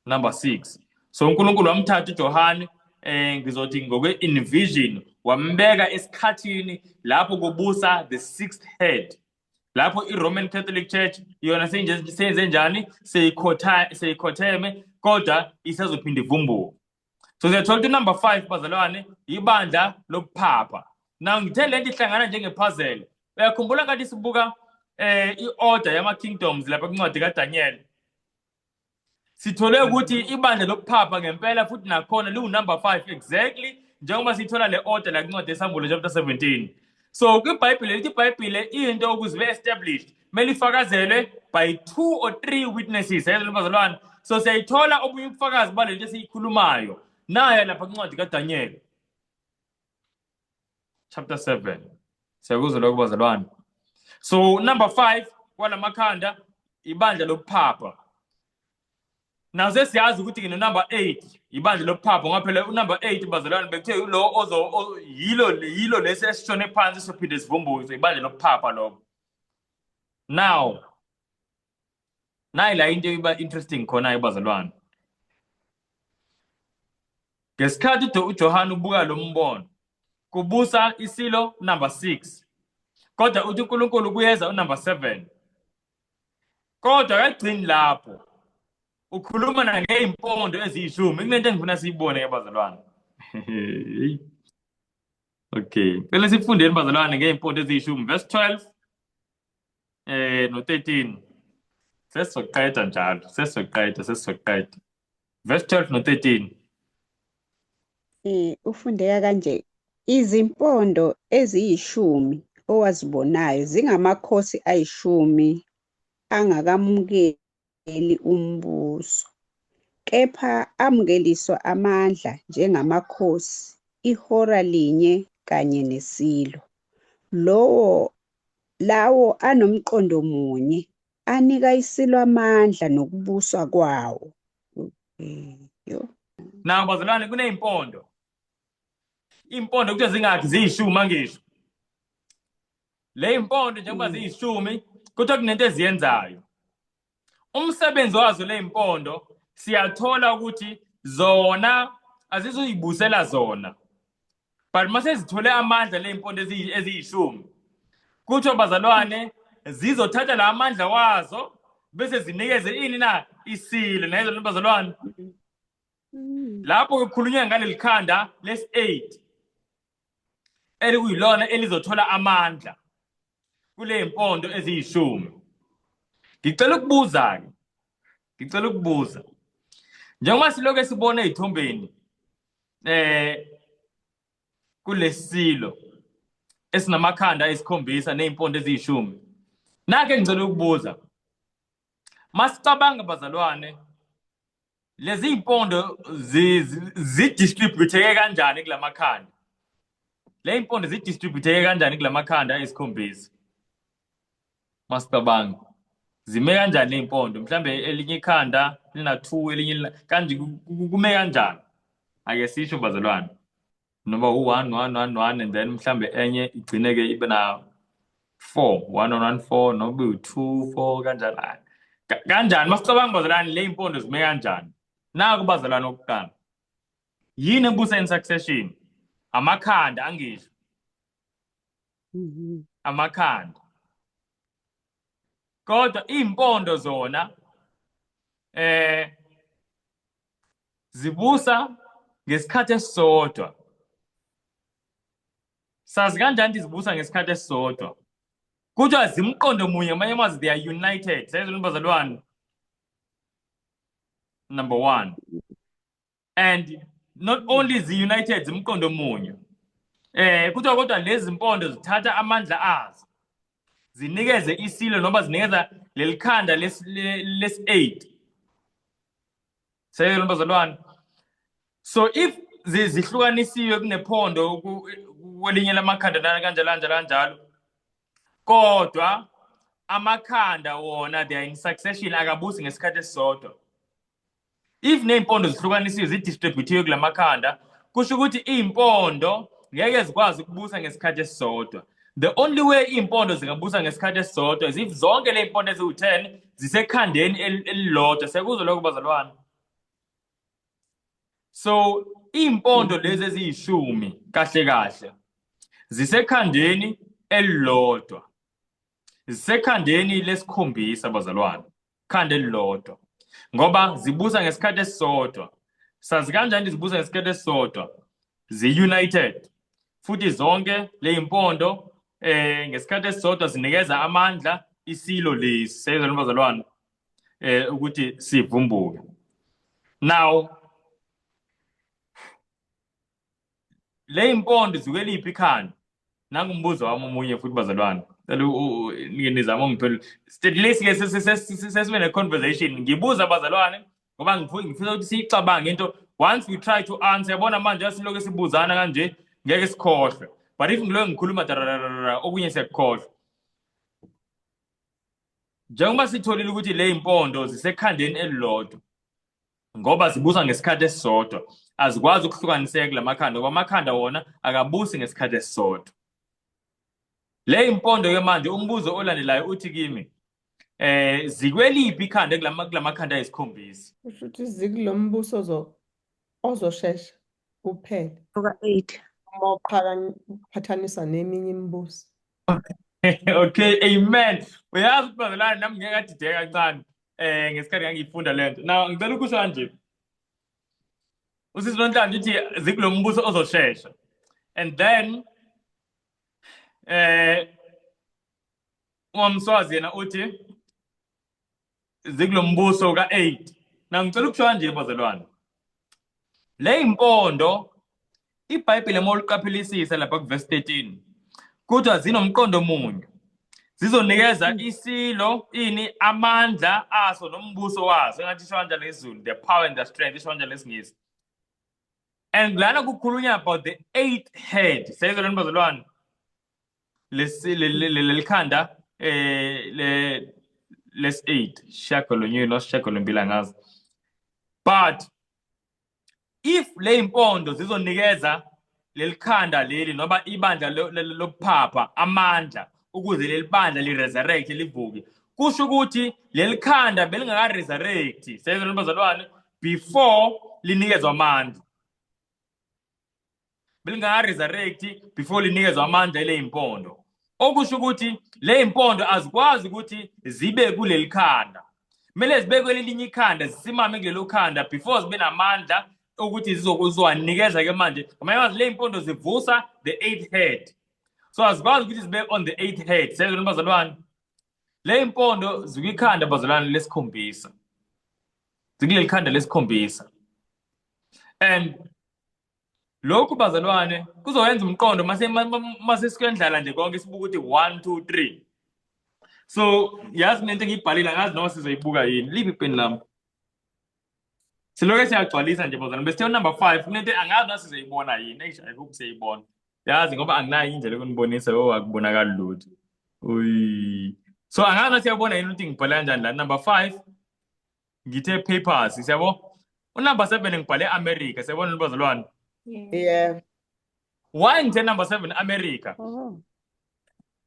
number 6. So uNkulunkulu wamthatha uJohane, ngizothi ngokwe envision, wambeka esikhathini lapho kubusa the sixth head, lapho i-Roman Catholic Church yona seyenze njani? Seyikhotha, seyikhotheme, kodwa isazophinda ivumbuke. So siyathola ukuthi number 5, bazalwane, ibandla lobuphapha. Now ngithe lento ihlangana njengepuzzle. Uyakhumbula ngathi sibuka i-order yama kingdoms lapha kwincwadi kaDaniel, sithole ukuthi ibandla lobuphapha ngempela futhi nakhona liwu number 5, exactly njengoba sithola le order la kwincwadi yeSambulo chapter 17. So kwiBhayibhile lithi iBhayibhile, into ukuze ibe established kumele ifakazelwe by two or three witnesses. Yezwa, bazalwane? So siyayithola obunye ubufakazi balento esiyikhulumayo nayo lapha kwincwadi kaDaniel chapter 7. Siyakuzwa lokho, bazalwane? So number 5 kwalamakhanda ibandla lobuphapha. Now sesiyazi ukuthi ke no number 8 ibandla lobuphapha, ngoba phela unumber 8, bazalwane, bekuthe lo ozo yilo lesi esishone phansi sophinde sivumbuke, ibandla lobuphapha lokho. Now nayi la into iba interesting khona, bazalwane. Ngesikhathi uJohn ubuka lo mbono, kubusa isilo number 6, kodwa uthi uNkulunkulu kuyeza unumber 7. Kodwa akagcini lapho, ukhuluma nangey'mpondo eziyishumi. Kunento engifuna siyibone ke, bazalwane. Okay, cela sifundeni, bazalwane, ngey'mpondo eziyishumi, verse 12 no 13. Sesizoqeda njalo, sesizoqeda, sesizoqeda. Verse 12 no 13. Ufundeka kanje: Izimpondo eziyishumi owazibonayo zingamakhosi ayishumi angakamukeli umbuso, kepha amukeliswa amandla njengamakhosi ihora linye kanye nesilo. Lowo lawo anomqondo munye, anika isilo amandla nokubuswa kwawo. Yo. Now bazalwane, kuney'mpondo, iy'mpondo kuthiwa zingakhi? Ziyishumi, angisho? Le y'mpondo njengoba ziyishumi, kuthiwa kunento eziyenzayo, umsebenzi wazo. Le y'mpondo siyathola ukuthi zona azizuyibusela zona, but mase zithole amandla le y'mpondo eziyishumi, kuthiwa, bazalwane, zizothatha la amandla wazo bese zinikeze ini na? Isilo. Nayizo, bazalwane? Lapho kukhulunywa ngaleli khanda lesi-8 elikuyilona elizothola amandla kule mpondo eziyishumi. Ngicela ukubuza-ke, ngicela ukubuza, njengoba silokhu esibona ey'thombeni kulesilo esinamakhanda ayisikhombisa ney'mpondo eziyishumi, nakhe ngicela ukubuza, masicabanga, bazalwane, lezi iy'mpondo zidistributeke kanjani kulamakhanda? Le iy'mpondo zidistributeke kanjani kulamakhanda ayisikhombisa? Masicabanga, zime kanjani ley'mpondo? Mhlambe elinye ikhanda lina 2, elinye kanje, kume kanjani? Ake sisho, bazalwane, noma u-1 1 1 1 and then mhlambe enye igcine-ke ibe na 4 1 1 1 4 noma iwu-2 4, kanjani? Hayi. Kanjani masicabanga, bazalwane, le y'mpondo zime kanjani? Naku, bazalwane, okokuqala, yini ebusa in succession? Amakhanda, angisho? Amakhanda. Kodwa iy'mpondo zona Zibusa ngesikhathi esisodwa. Sazi kanjani ukuthi zibusa ngesikhathi esisodwa? Kuthiwa zimqondo munye, ngamanye amazwi they are united. Sayizwa bazalwane? Number one. And not only zi-united, zimqondo munye. Kuthiwa kodwa lezi mpondo zithatha amandla azo. Zinikeze isilo noma zinikeza lelikhanda lesi-8. Sayizwa bazalwane? So if zihlukanisiwe kunephondo kwelinye lamakhanda kanjalo kanjalo kanjalo, kodwa amakhanda wona they are in succession, akabusi ngesikhathi esisodwa. If ney'mpondo zihlukanisiwe zidistributhiwe kulamakhanda, kusho ukuthi iy'mpondo ngeke zikwazi ukubusa ngesikhathi esisodwa. The only way iy'mpondo zingabusa ngesikhathi esisodwa is if zonke le y'mpondo eziwu-10 zisekhandeni elilodwa. Siyakuzwa lokho bazalwane? So iy'mpondo lezi eziyishumi kahle kahle zisekhandeni elilodwa, zisekhandeni lesikhombisa bazalwane, khanda elilodwa, ngoba zibusa ngesikhathi esisodwa. Sazi kanjani zibusa ngesikhathi esisodwa? Zi-united futhi zonke ley'mpondo ngesikhathi esisodwa zinikeza amandla isilo lesi. Siyezwa bazalwane ukuthi sivumbuke. Now le impondo zikweliphi ikhanda? Nangu umbuzo wami omunye futhi bazalwane. Cela nike nizame ungiphendula. At least ke sesibe ne conversation. Ngibuza bazalwane ngoba ngifisa ukuthi siyicabange into. Once we try to answer, yabona manje asilokhu sibuzana kanje ngeke sikhohlwe. But if ngilokhu ngikhuluma dararara okunye siyakukhohlwa. Njengoba sitholile ukuthi le impondo zisekhandeni elilodwa ngoba zibusa ngesikhathi esisodwa, azikwazi ukuhlukaniseka kulamakhanda ngoba amakhanda wona akabusi ngesikhathi esisodwa. Le impondo ke manje umbuzo olandelayo uthi kimi zikweliphi ikhanda kulamakhanda ayisikhombisa? Kusho ukuthi zikulombuso ozoshesha kuphela. Oka-8. Uma uqhathanisa neminye imibuso. Okay, amen. Uyazi ukuthi bazalwane nami ngeke ngadideka kancane ngesikhathi ngangiyifunda lento. Now ngicela ukusho kanje. Usisi Nonhlanhla uthi zikulombuso ozoshesha. And then uMswazi yena uthi zikulombuso ka-8. Now ngicela ukusho kanje bazalwane. Le impondo iBhayibheli uma uliqaphelisisa lapha kuverse 13 kuthiwa zinomqondo munye, zizonikeza isilo ini amandla aso nombuso waso. Engathi isho kanjalo ngesiZulu, the power and the strength, isho kanjalo ngesiNgisi. And lana kukhulunywa about the eighth head. Siyayizwa lento bazalwane? Lelikhanda les 8 shagalonye no shagalombili angazi. But if le impondo zizonikeza lelikhanda leli noma ibandla lobuphapha amandla ukuze leli bandla li-resurrect livuke, kusho ukuthi leli khanda belingaka-resurrect, siyayizwa bazalwane, before linikezwa amandla, belingaka-resurrect before linikezwa amandla ile impondo. Okusho ukuthi le impondo azikwazi ukuthi zibe kuleli khanda, kumele zibe kwelinye ikhanda, zisimame kulelo khanda before zibe namandla ukuthi zizokuzowanikeza ke manje. Ngamanye amazwi le impondo zivusa the eighth head, so azikwazi ukuthi zibe on the eighth head. Siyezwa bazalwane? Le impondo zikwikhanda bazalwane lesikhombisa, zikuleli khanda lesikhombisa. And lokhu bazalwane kuzowenza umqondo mase sikwendlala nje konke sibuka ukuthi 1 2 3. So yazi nento engiyibhalile angazi noma sizoyibuka yini. Liphi ipeni lami? Siloke siyagcwalisa nje bazalwane. Bese number 5 kunento angazi noma sizoyibona yini. Eish, I hope siyayibona. Yazi ngoba anginayo indlela yokunibonisa, oh akubonakali lutho. Uy. So angazi noma siyabona yini ukuthi ngibhale kanjani la number 5. Ngithe papers, siyabo? Unumber 7 ngibhale America, siyabona bazalwane? Yeah. Why ngithe number 7 America? Oh.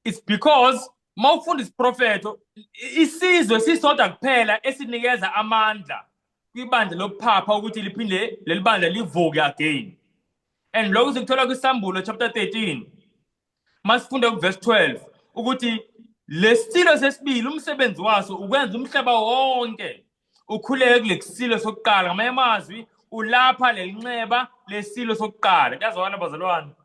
It's because mawufunda isiprofetho isizwe sisodwa kuphela esinikeza amandla kwibandla lokuphapha ukuthi liphinde leli bandla livuke again. And lokhu sikuthola kwiSambulo chapter 13. Masifunda kuverse 12 ukuthi lesilo sesibili umsebenzi waso ukwenza umhlaba wonke ukhuleke kulesilo sokuqala. Ngamanye amazwi Ulapha lelinxeba lesilo sokuqala. Kuyazwakala bazalwane?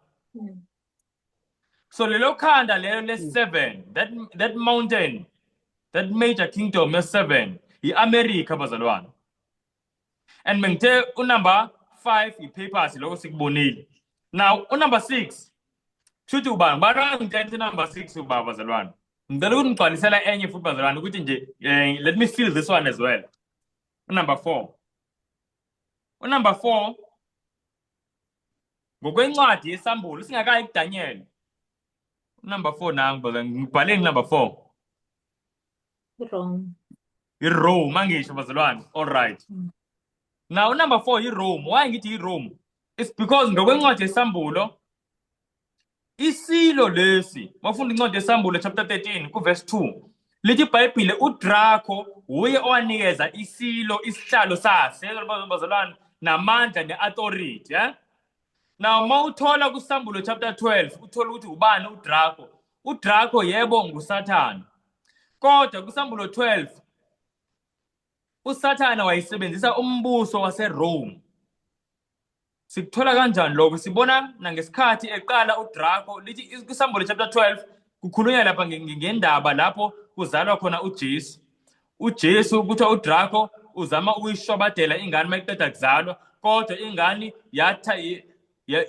So lelo khanda lelo le-7, that mountain, that major kingdom ye-7, i-America bazalwane. And mengithe unumber 5 i-papacy, lokho sikubonile. Now unumber 6 kushuthi ubani? Ubani ngitshela number 6 ubaba bazalwane? Ngicela ukuthi ngigcwalisela enye futhi bazalwane, ukuthi nje let me fill this one as well. Unumber 4. Unumber 4 ngokwencwadi yesambulo singakayi kuDaniel. Number 4 nangu bazalwane, ngibhaleni number 4. Rome. IRome angisho bazalwane. All right. Now number 4 iRome. Why ngithi iRome? It's because ngokwencwadi yesambulo isilo lesi, mawufunda incwadi yesambulo chapter 13 kuverse 2, lithi iBhayibhile uDraco uye owanikeza isilo isihlalo sase bazalwane namandla neauthority, eh? Now mawuthola kusambulo chapter 12 uthola ukuthi ubani uDraco. uDraco yebo nguSathane. Kodwa kusambulo 12 uSathane wayisebenzisa umbuso waseRome. Sikuthola kanjani lokho? Sibona nangesikhathi eqala uDraco, lithi kusambulo chapter 12 kukhulunywa lapha ngendaba lapho kuzalwa khona uJesu. uJesu kuthiwa uDraco uzama ukuyishobadela ingane mayiqeda kuzalwa, kodwa ingane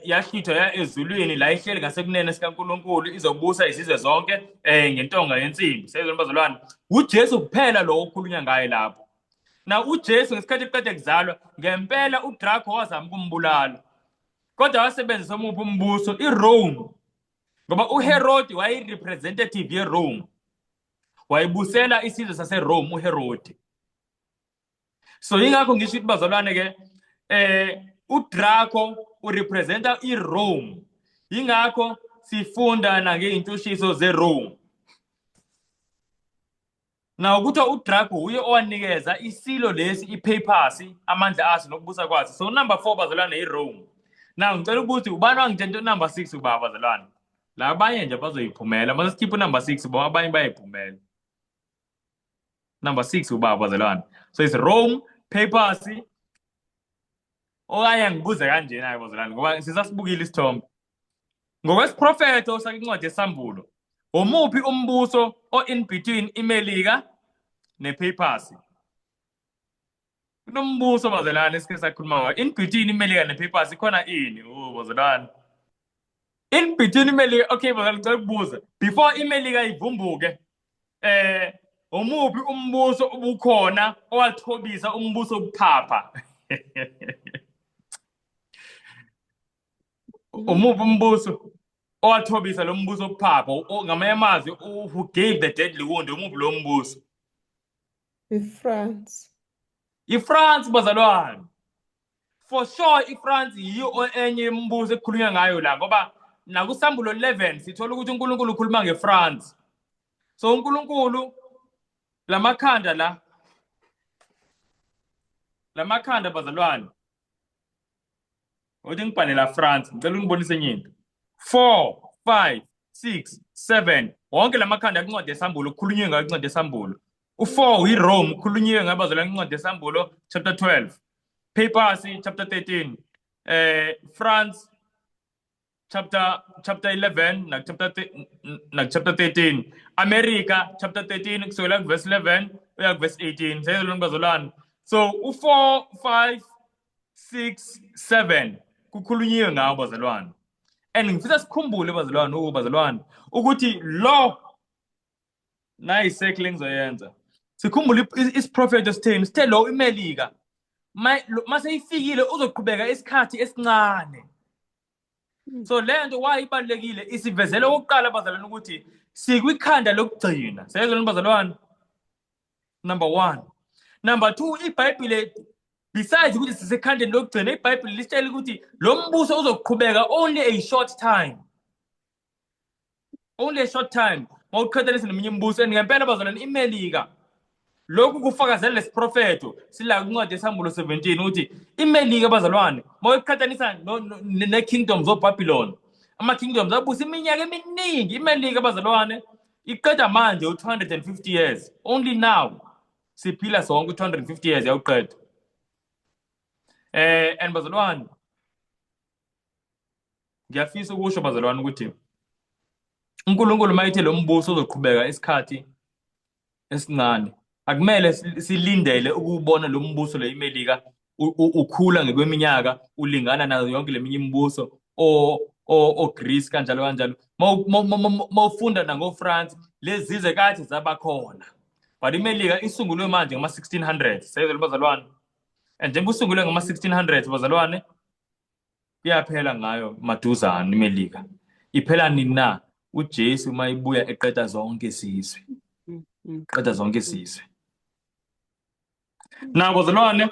yahlwithwa ya ezulwini la ihleli ngasekunene sikaNkulunkulu izobusa izizwe zonke ngentonga yensimbi. Sezona bazalwane, uJesu kuphela lo okhulunywa ngaye lapho. Na uJesu ngesikhathi eqeda kuzalwa ngempela uDraco wazama ukumbulala, kodwa wasebenzisa omuphi umbuso? iRome, ngoba uHerod wayeyirepresentative yeRome, wayebusela isizwe saseRome uHerod. So yingakho ngisho ukuthi bazalwane ke uDraco urepresenta iRome, yingakho sifunda nangeyintushiso zeRome. Na ukuthi uDraco uye owanikeza isilo lesi ipapacy amandla aso nokubusa kwaso. So number 4 bazalwane iRome. Now ngicela ukuthi ubani wangitshela number 6 ubaba bazalwane? La abanye nje bazoyiphumela. Mase sikhipha number 6 bo abanye bayayiphumela. Number 6 ubaba bazalwane. So it's Rome, papacy. Okanye ngibuze kanjena ke bazalwane ngoba sisasibukile isithombe. Ngokwesiprofetho sakuncwadi yesambulo, umuphi umbuso o in between iMelika nepapacy? Kunombuso bazalwane esike sakhuluma ngawo. In between iMelika nepapacy khona ini? Oh bazalwane. In between iMelika, okay bazalwane ngicela ukubuza. Before iMelika ivumbuke, umuphi umbuso obukhona owathobisa umbuso wobuphapha? Umuphi umbuso owathobisa lo mbuso wobuphapha? Ngamanye amazwi, who gave the deadly wound, umuphi lo mbuso? IFrance. IFrance bazalwane. For sure iFrance yiyo enye imibuso ekukhulunywa ngayo la, ngoba nakusambulo 11 sithola ukuthi uNkulunkulu ukhuluma ngeFrance. So uNkulunkulu lamakhanda la, lamakhanda bazalwane, uthi ngibhalela France, ngicela ungibonise enye into. 4 5 6 7 wonke lamakhanda kuncwadi yesambulo kukhulunywe ngayo incwadi yesambulo. U4 iRome kukhulunyiwe ngayo bazalwane incwadi yesambulo chapter 12, Papacy chapter 13, France chapter 11 na chapter 13, America chapter 13 kusukela ku verse 11 uya ku verse 18. Seyizolona bazalwane. So u4 5 6 7 kukhulunyiwe ngawo bazalwane. And ngifisa sikhumbule bazalwane, bazalwane ukuthi lo nayi circle engizoyenza. Sikhumbule isiprofetho sitheni? Sithe lo iMelika mase ifikile uzoqhubeka isikhathi esincane. So lento why ibalulekile isivezele okokuqala bazalwane ukuthi sikwikhanda lokugcina. Siyezwa bazalwane? Number 1. Number 2, iBhayibhile besides ukuthi sisekhandeni lokugcina, iBhayibhile lisitshela ukuthi lo mbuso uzoqhubeka only a short time. Only a short time. Mawuqhathanisa neminye imibuso, and ngempela bazalwane iMelika lokhu kufakazela lesiprofetho sila kwincwadi yesambulo 17 ukuthi iMelika bazalwane mawuqhathanisa ne-kingdoms oBabylon, ama-kingdoms abusa iminyaka eminingi. iMelika bazalwane iqeda manje u-250 years. Only now siphila sonke u-250 years yawuqeda. And bazalwane, ngiyafisa ukusho bazalwane ukuthi uNkulunkulu mayithe lo mbuso uzoqhubeka isikhathi esincane, akumele silindele ukuwubona lo mbuso lo iMelika ukhula ngokweminyaka ulingana nayo yonke leminye imibuso o Greece kanjalo kanjalo. Mawufunda nango-France, lezi zizwe kade zabakhona, but iMelika isungulwe manje ngama-1600. Seyizwe bazalwane, and njengoba usungulwe ngama-1600 bazalwane, kuyaphela ngayo maduzane iMelika. Iphela nini na? UJesu uma ibuya eqeda zonke isizwe, qeda zonke isizwe. Now bazalwane,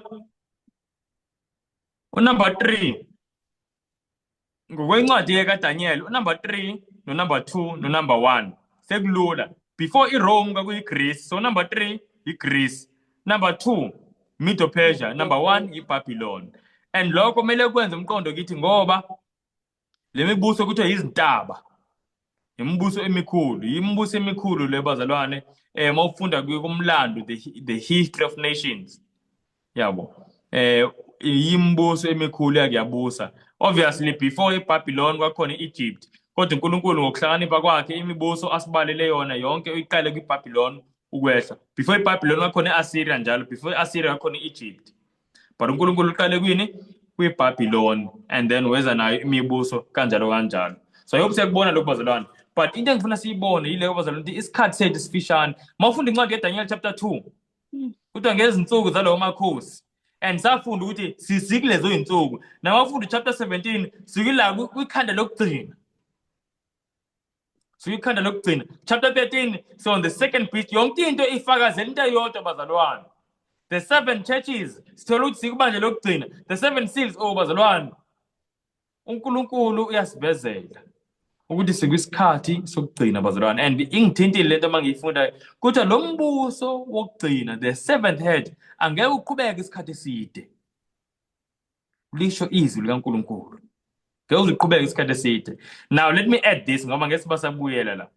unumber 3 ngokwencwadi kaDaniel, unumber 3 nonumber 2 nonumber 1 sekulula. Before iRome kwakuyiGreece, so number 3 iGreece, number 2 Medo Persia, number 1 iBabylon. And lokho kumele kwenze umqondo kithi, ngoba le mibuso kuthiwa izintaba, imibuso emikhulu, imibuso emikhulu le bazalwane. Mawufunda kumlando, the history of nations, yabo, imibuso emikhulu yakuyabusa. Obviously before iBabylon kwakhona iEgypt, kodwa uNkulunkulu ngokuhlakanipha kwakhe imibuso asibalele yona yonke uyiqale kwiBabylon ukwehla. Before iBabylon kwakhona iAssyria njalo, before iAssyria kwakhona iEgypt, but uNkulunkulu uqale kwini? KwiBabylon, and then weza nayo imibuso kanjalo kanjalo. So I hope siyakubona lokhu bazalwane, but into engifuna siyibone yileyo bazalwane, ukuthi isikhathi sethu sifishane. Mawufunda incwadi kaDaniel chapter 2, kuthiwa ngezinsuku zalowo makhosi, and safunda ukuthi sisikulezo zinsuku. Namafunda chapter 17, sikula kwikhanda lokugcina, siyikhanda lokugcina. Chapter 13, so on the second beast. Yonke into ifakazela into eyodwa bazalwane. The seven churches, sithola ukuthi sikubanje lokugcina. The seven seals, oh bazalwane, uNkulunkulu uyasivezela ukuthi sikwisikhathi sokugcina bazalwane. And ingithintile lento mangiyifunda, kuthiwa lo mbuso wokugcina, the seventh head, angeke uqhubeke isikhathi eside. Lisho izwi likaNkulunkulu, ngeke uziqhubeke isikhathi eside. Now let me add this, ngoba ngeke sibasabuyela la,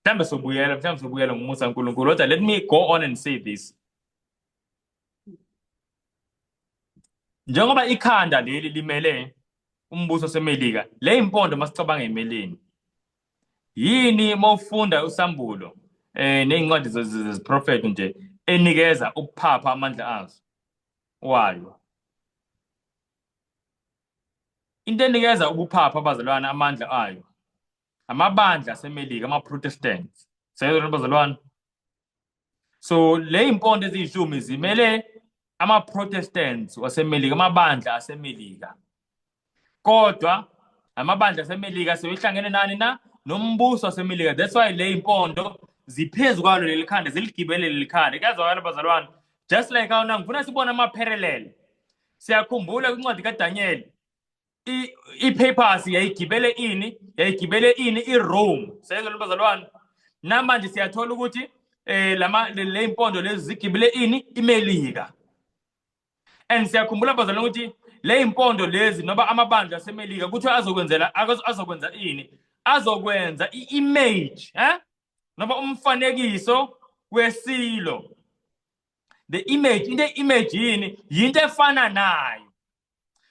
mhlambe sobuyela, mhlambe sobuyela ngomusa kaNkulunkulu, kodwa let me go on and say this. Njengoba ikhanda leli limele umbuso seMelika, le impondo masicabanga emeleni yini? Mawufunda usambulo nezincwadi zeziprofethi nje enikeza ubuphapha amandla azo wayo, into enikeza ubuphapha abazalwane amandla ayo, amabandla aseMelika, ama-Protestants. Seyizona bazalwane. So le impondo eziyishumi zimele ama-Protestants waseMelika, amabandla aseMelika. Kodwa amabandla aseMelika sebehlangene nani na? Nombuso waseMelika. That's why le impondo ziphezu kwalo leli khanda, ziligibele leli khanda. Kuyazwakala bazalwane? Just like how ngifuna sibone ama-parallel. Siyakhumbula kwincwadi kaDaniel, i-papacy yayigibele ini? Yayigibele ini? IRome. Siyezwa bazalwane? Namanje siyathola ukuthi lama le impondo lezi zigibele ini? IMelika. And siyakhumbula bazalwane ukuthi le impondo lezi noba amabandla aseMelika kuthiwa azokwenzela, azokwenza ini? Azokwenza i-image, noma umfanekiso wesilo, the image. Into image yini? Yinto efana nayo.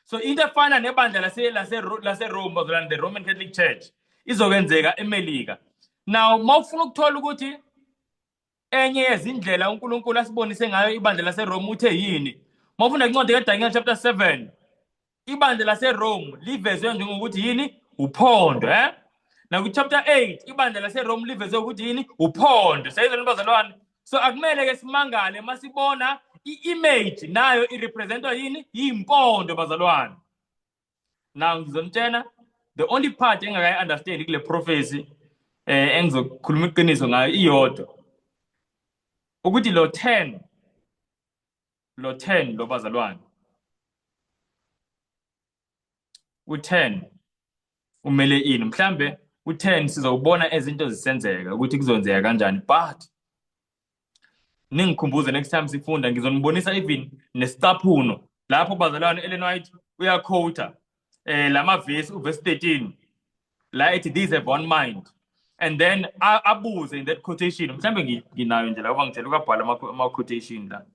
So into efana nebandla lase Rome bazalwane, the Roman Catholic Church, izokwenzeka eMelika. Now mawufuna ukuthola ukuthi enye yezindlela uNkulunkulu asibonise ngayo ibandla laseRome uthe yini, mawufunda incwadi kaDaniel chapter 7, ibandla laseRome livezwe njengokuthi yini? Uphondo. Na ku-chapter 8 ibandla laseRome livezwe ukuthi yini? Uphondo. Siyayizwa bazalwane? So akumele ke simangale masibona i-image nayo irepresentwa yini? Yimpondo bazalwane. Now ngizonitshena the only part engakayi-understand kule prophecy, engizokhuluma iqiniso ngayo iyodwa, ukuthi lo 10, lo 10 lo bazalwane, u10 umele ini? Mhlambe u10 sizowubona ezinto zisenzeka ukuthi kuzonzeka kanjani, but ningikhumbuze next time sifunda, ngizonibonisa even nesicaphuno lapho bazalwane. Ellen White uyaquota lama verse, uverse 13 la ethi, "These have one mind," and then abuze in that quotation. Mhlambe nginayo nje la, ngoba ngitshela ukabhala ama quotation la.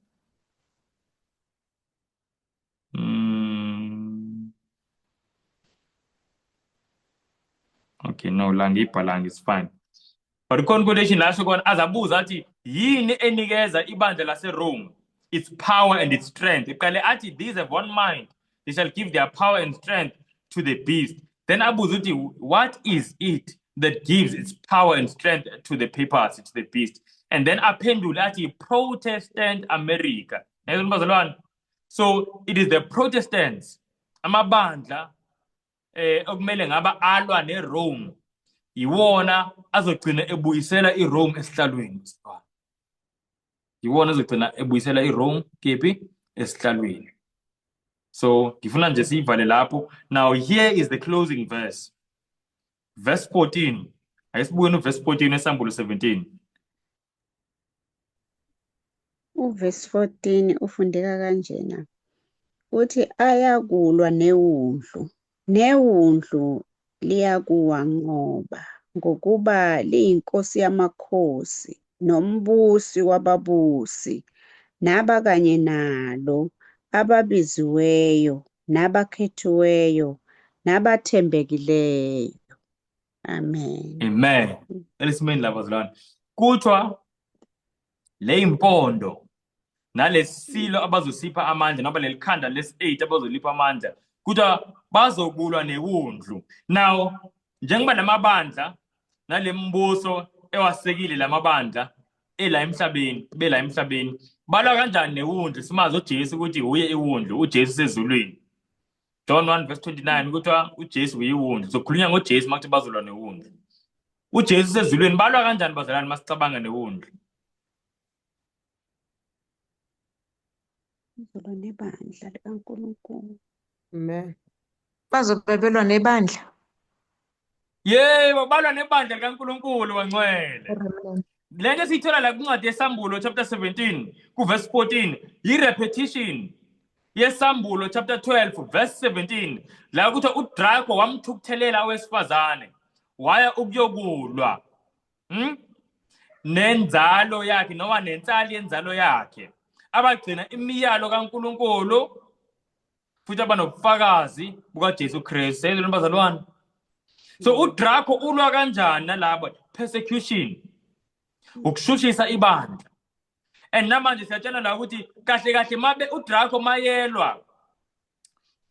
Okay, no, la ngiyibhalanga, it's fine. But khona quotation la khona azabuza athi yini enikeza ibandla laseRome its power and its strength. Iqale athi these have one mind, they shall give their power and strength to the beast. Then abuza ukuthi what is it that gives its power and strength to the papacy, to the beast? And then aphendule athi Protestant America. Yayizwa bazalwane? So it is the Protestants, amabandla okumele ngaba alwa neRome, iwona azogcina ebuyisela iRome esihlalweni. Iwona azogcina ebuyisela iRome kephi? Esihlalweni. So ngifuna nje siyivale lapho. Now here is the closing verse. Verse 14. Ake sibukeni uverse 14 eSambulo 17. Uverse 14 ufundeka kanjena. Uthi ayakulwa newundlu, newundlu liyakuwanqoba, ngokuba liyinkosi yamakhosi nombusi wababusi, nabakanye nalo ababiziweyo, nabakhethiweyo, nabathembekileyo. Amen. Amen. Elisimeni lapha bazalwane. Kuthiwa le impondo nalesilo abazosipha amandla noma leli khanda lesi-8 abazolipha amandla, kuthiwa bazokulwa newundlu. Now njengoba lamabandla nalembuso ewasekile lamabandla ela emhlabeni, bela emhlabeni, balwa kanjani newundlu? Simazi uJesu ukuthi uye iwundlu, uJesu sezulwini. John 1 verse 29 kuthiwa uJesu uyiwundlu. Sokhulunywa ngoJesu makuthi bazolwa newundlu. uJesu sezulwini, balwa kanjani bazalwane masicabanga newundlu? Uzolwa nebandla likaNkulunkulu. Amen. Bazobe belwa nebandla. Yebo, balwa nebandla likaNkulunkulu wangcwele. Lento esiyithola la kwincwadi yeSambulo chapter 17 kuverse 14 yi-repetition yeSambulo chapter 12 verse 17 la kuthiwa uDraco wamthukuthelela owesifazane waya ukuyokulwa nenzalo yakhe noma nensali yenzalo yakhe abagcina imiyalo kaNkulunkulu futhi abanobufakazi bukaJesu Kristu. Seyizwe bazalwane. So uDraco ulwa kanjani nalabo? Persecution, ukushushisa ibandla. And namanje siyatshela la ukuthi kahle kahle mabe uDraco mayelwa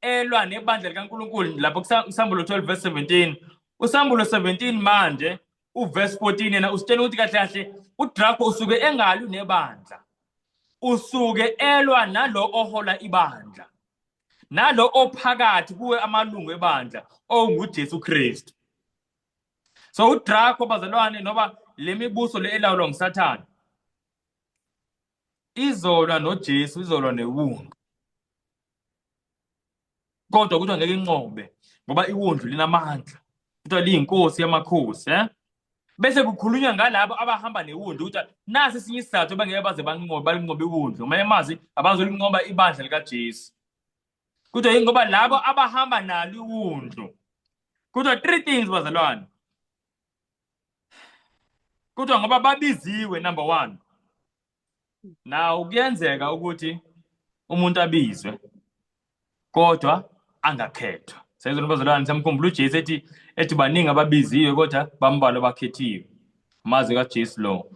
elwa nebandla likaNkulunkulu lapho kuSambulo 12 verse 17, uSambulo 17 manje uverse 14 yena usitshela ukuthi kahle kahle uDraco usuke engalwi nebandla, usuke elwa nalo ohola ibandla, nalo ophakathi kuwe amalungu ebandla onguJesu Kristu. So uDraco bazalwane noba lemibuso le elawulwa nguSathane izolwa noJesu, izolwa newundlu, kodwa kuthiwa ngeke inqobe ngoba iwundlu linamandla, kuthiwa liyinkosi yamakhosi. Bese kukhulunywa ngalabo abahamba newundlu ukuthi nasi esinye isizathu abangeke baze banqobe, balinqobe iwundlu, ngamanye amazwi abazolinqoba ibandla likaJesu. Kuthiwa yingoba labo abahamba nalo iwundlu. Kuthiwa three things bazalwane. Kuthiwa ngoba babiziwe, number 1. Now kuyenzeka ukuthi umuntu abizwe kodwa angakhethwa. Sezona bazalwane, samkhumbula uJesu ethi baningi ababiziwe kodwa bambalwa abakhethiwe. Amazwi kaJesu lo.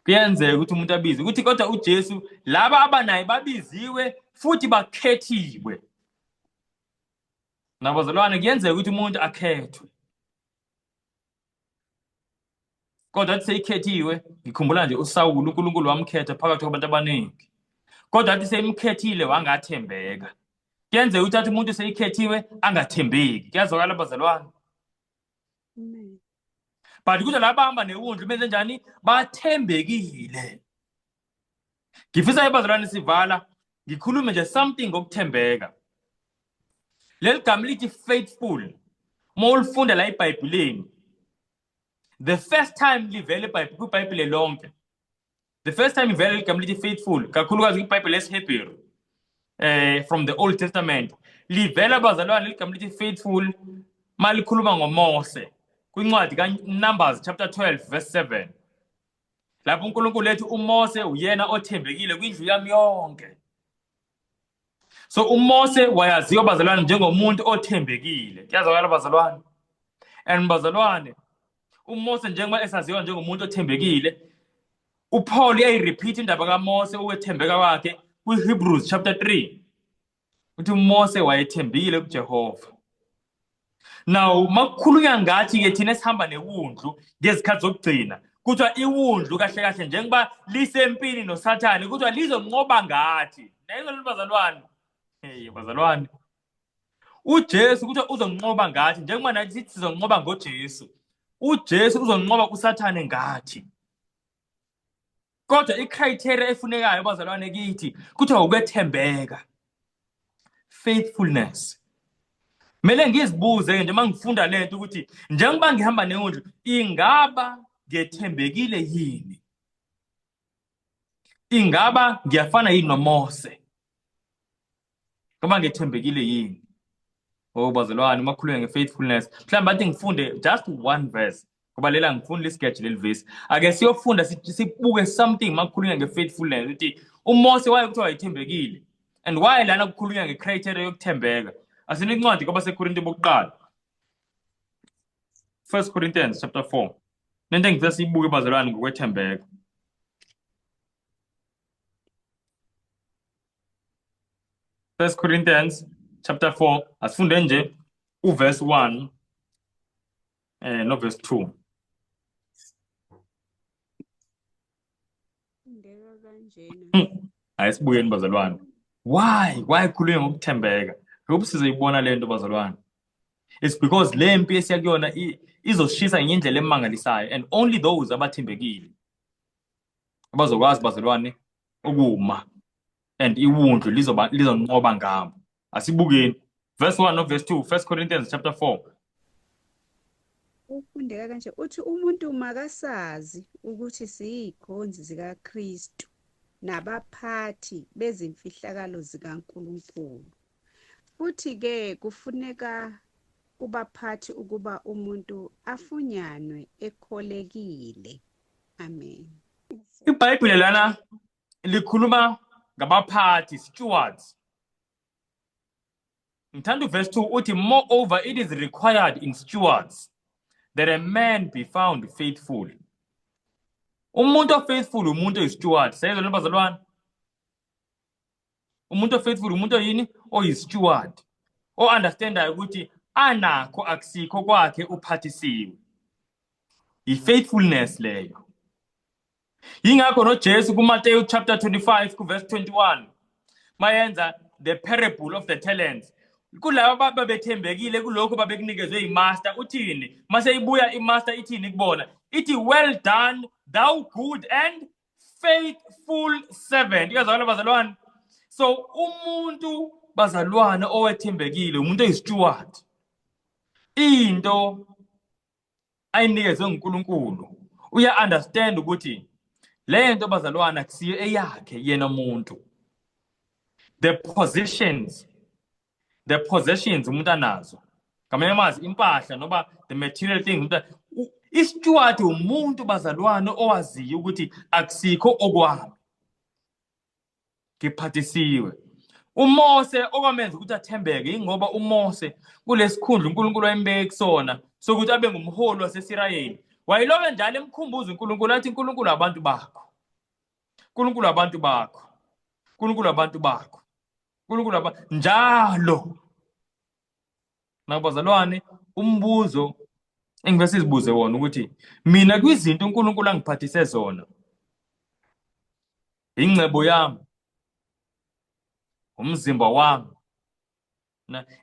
Kuyenzeka ukuthi umuntu abizwe ukuthi kodwa uJesu laba abanaye babiziwe futhi bakhethiwe. Nabazalwane kuyenzeka ukuthi umuntu akhethwe kodwa athi seyikhethiwe. Ngikhumbula nje uSawulu, uNkulunkulu wamkhetha phakathi kwabantu abaningi, kodwa athi seyimkhethile wangathembeka. Kuyenzeka ukuthi athi umuntu seyikhethiwe angathembeki. Kuyazwakala bazalwane? But kodwa laba bahamba newundlu benze njani? Bathembekile. Ngifisa bazalwane sivala ngikhulume nje something ngokuthembeka. Leli gama lithi faithful, uma ulifunda la eBhayibhelini, the first time livele kwiBhayibheli lonke, the first time ivele ligama lithi faithful, kakhulukazi kwiBhayibheli lesiHebheru, from the Old Testament, livela bazalwane ligama lithi faithful malikhuluma ngoMose kwincwadi kaNumbers chapter 12 verse 7, lapho uNkulunkulu ethi uMose uyena othembekile kwindlu yami yonke. So uMose wayaziwa bazalwane njengomuntu othembekile. Kuyazwakala bazalwane? And bazalwane, uMose njengoba esaziwa njengomuntu othembekile, uPaul uyayirepeat indaba kaMose ukwethembeka kwakhe kwiHebrews chapter 3. Uthi uMose wayethembile kuJehova. Now makukhulunywa ngathi ke thina esihamba newundlu ngezikhathi zokugcina, kuthiwa iwundlu kahle kahle njengoba lisempini noSathane, kuthiwa lizonqoba ngathi. Nayizwa bazalwane. Hey bazalwane. uJesu kuthiwa uzonqoba ngathi njengoba nathi sithi sizonqoba ngoJesu. uJesu uzonqoba uSathane ngathi. Kodwa icriteria efunekayo bazalwane kithi kuthiwa ukwethembeka. Faithfulness. Mele ngizibuze nje uma ngifunda lento ukuthi njengoba ngihamba newundlu ingaba ngethembekile yini? Ingaba ngiyafana yini noMose? Ngoba ngethembekile yini? Oh bazalwane, uma khulunywa nge-faithfulness, mhlawumbe athi ngifunde just one verse ngoba lela ngifuni lisigeje leli verse. Ake siyofunda sibuke something uma kukhulunywa nge-faithfulness ukuthi uMose waye kuthiwa wayethembekile. And why lana kukhulunywa nge-criteria yokuthembeka? Asinike incwadi kwabaseKorinte bokuqala. First Corinthians chapter 4. Lento engifisa siyibuke bazalwane ngokwethembeka. First Corinthians chapter 4 asifunde nje uverse 1 no verse 2. Fundeka kanjena. Hayi sibuyeni bazalwane. Why khulunywa ngokuthembeka? Ngoba sizoyibona lento bazalwane. It's because le mpi esiya kuyona izoshisa ngendlela emangalisayo and only those abathembekile abazokwazi bazalwane ukuma and iwundlu lizoba lizonqoba ngabo. Asibukeni verse 1 no verse 2 1 Corinthians chapter 4. Ufundeka kanje uthi umuntu makasazi ukuthi siyikhonzi zikaKristu nabaphathi bezimfihlakalo zikaNkulunkulu. Futhi ke kufuneka kubaphathi ukuba umuntu afunyanwe ekholekile. Amen. IBhayibheli lana likhuluma ngabaphathi, stewards. Ngithanda uverse 2 uthi moreover it is required in stewards that a man be found faithful. Umuntu ofaithful umuntu oyisteward. Sayizwa lento bazalwane? Umuntu ofaithful umuntu oyini? Oyisteward. O-understandayo ukuthi anakho akusikho kwakhe uphathisiwe. I-faithfulness leyo. Yingakho noJesu kuMateyu chapter 25 kuverse 21 mayenza the parable of the talents, kulabo babethembekile kulokho babekunikezwe imaster, uthini mase ibuya imaster ithini kubona? Ithi well done thou good and faithful servant. Iyazwakala bazalwane? So umuntu bazalwane owethembekile umuntu oyisteward, into ayinikezwe nguNkulunkulu uya understand ukuthi le nto bazalwana akusiyo eyakhe yena umuntu. The positions, the possessions umuntu anazo, ngamanye amazwi impahla noba the material things umuntu isteward umuntu bazalwane owaziyo ukuthi akusikho okwami, ngiphathisiwe. uMose okwamenza ukuthi athembeke ingoba uMose kulesikhundla uNkulunkulu wayembeke kusona sokuthi abe ngumholi waseSirayeli, wayelobe njalo emkhumbuza uNkulunkulu athi uNkulunkulu abantu bakho, uNkulunkulu abantu bakho, uNkulunkulu abantu bakho, uNkulunkulu abantu njalo. Nabazalwane, umbuzo engifisa sizibuze wona ukuthi mina kwizinto uNkulunkulu angiphathise zona, ingcebo yami, umzimba wami,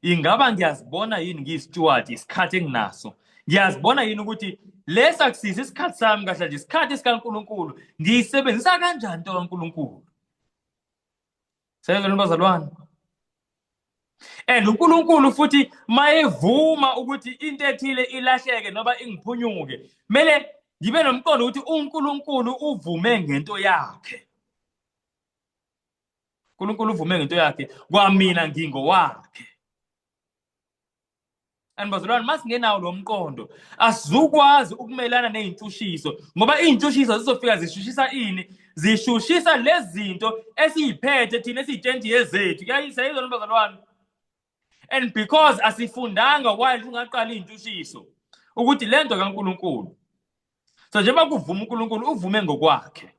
ingaba ngiyazibona yini ngiyisteward isikhathi enginaso? Ngiyazibona yini ukuthi lesa kusiza isikhathi sami kahle nje, isikhathi sikaNkulunkulu ngiyisebenzisa kanjani into kaNkulunkulu? Siyezwa bazalwane? And uNkulunkulu futhi mayevuma ukuthi into ethile ilahleke noba ingiphunyuke, kumele ngibe nomqondo ukuthi uNkulunkulu uvume ngento yakhe. uNkulunkulu uvume ngento yakhe, kwamina ngingowakhe. And bazalwane, masingenawo lo mqondo asizukwazi ukumelana nezintshutshiso, ngoba izintshutshiso zizofika zishushisa ini? Zishushisa lezi zinto esiyiphethe thina esiyitshenti yezethu. Kuyayisayizwa bazalwane? And because asifundanga while kungaqala izintshutshiso, Ukuthi lento kaNkuluNkulu. So njengoba kuvuma uNkulunkulu uvume ngokwakhe.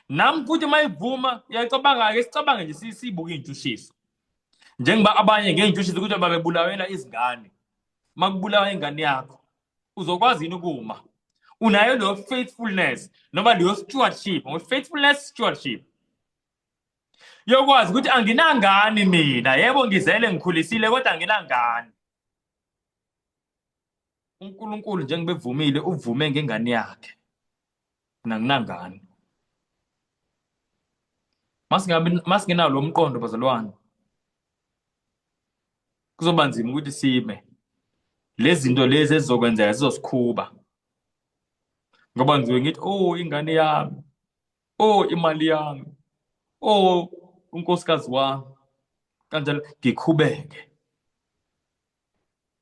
Nami futhi mayivuma uyacabanga ake sicabange nje sibuke iy'ntshushiso. Njengoba abanye ngey'ntshushiso ukuthi babebulawela izingane. Makubulawa ingane yakho uzokwazi yini ukuma? Unayo leyo faithfulness noma leyo stewardship, ngo faithfulness stewardship. Yokwazi ukuthi anginangani mina, yebo ngizele ngikhulisile kodwa anginangani. uNkulunkulu njengoba evumile uvume ngengane yakhe. Mina nginangani. Masingabe masingenawo lo mqondo bazalwane. Kuzoba nzima ukuthi sime. Lezi zinto lezi ezizokwenzeka zizosikhuba. Ngoba ngizobe ngithi oh ingane yami, oh imali yami, oh unkosikazi wami. Kanjalo ngikhubeke.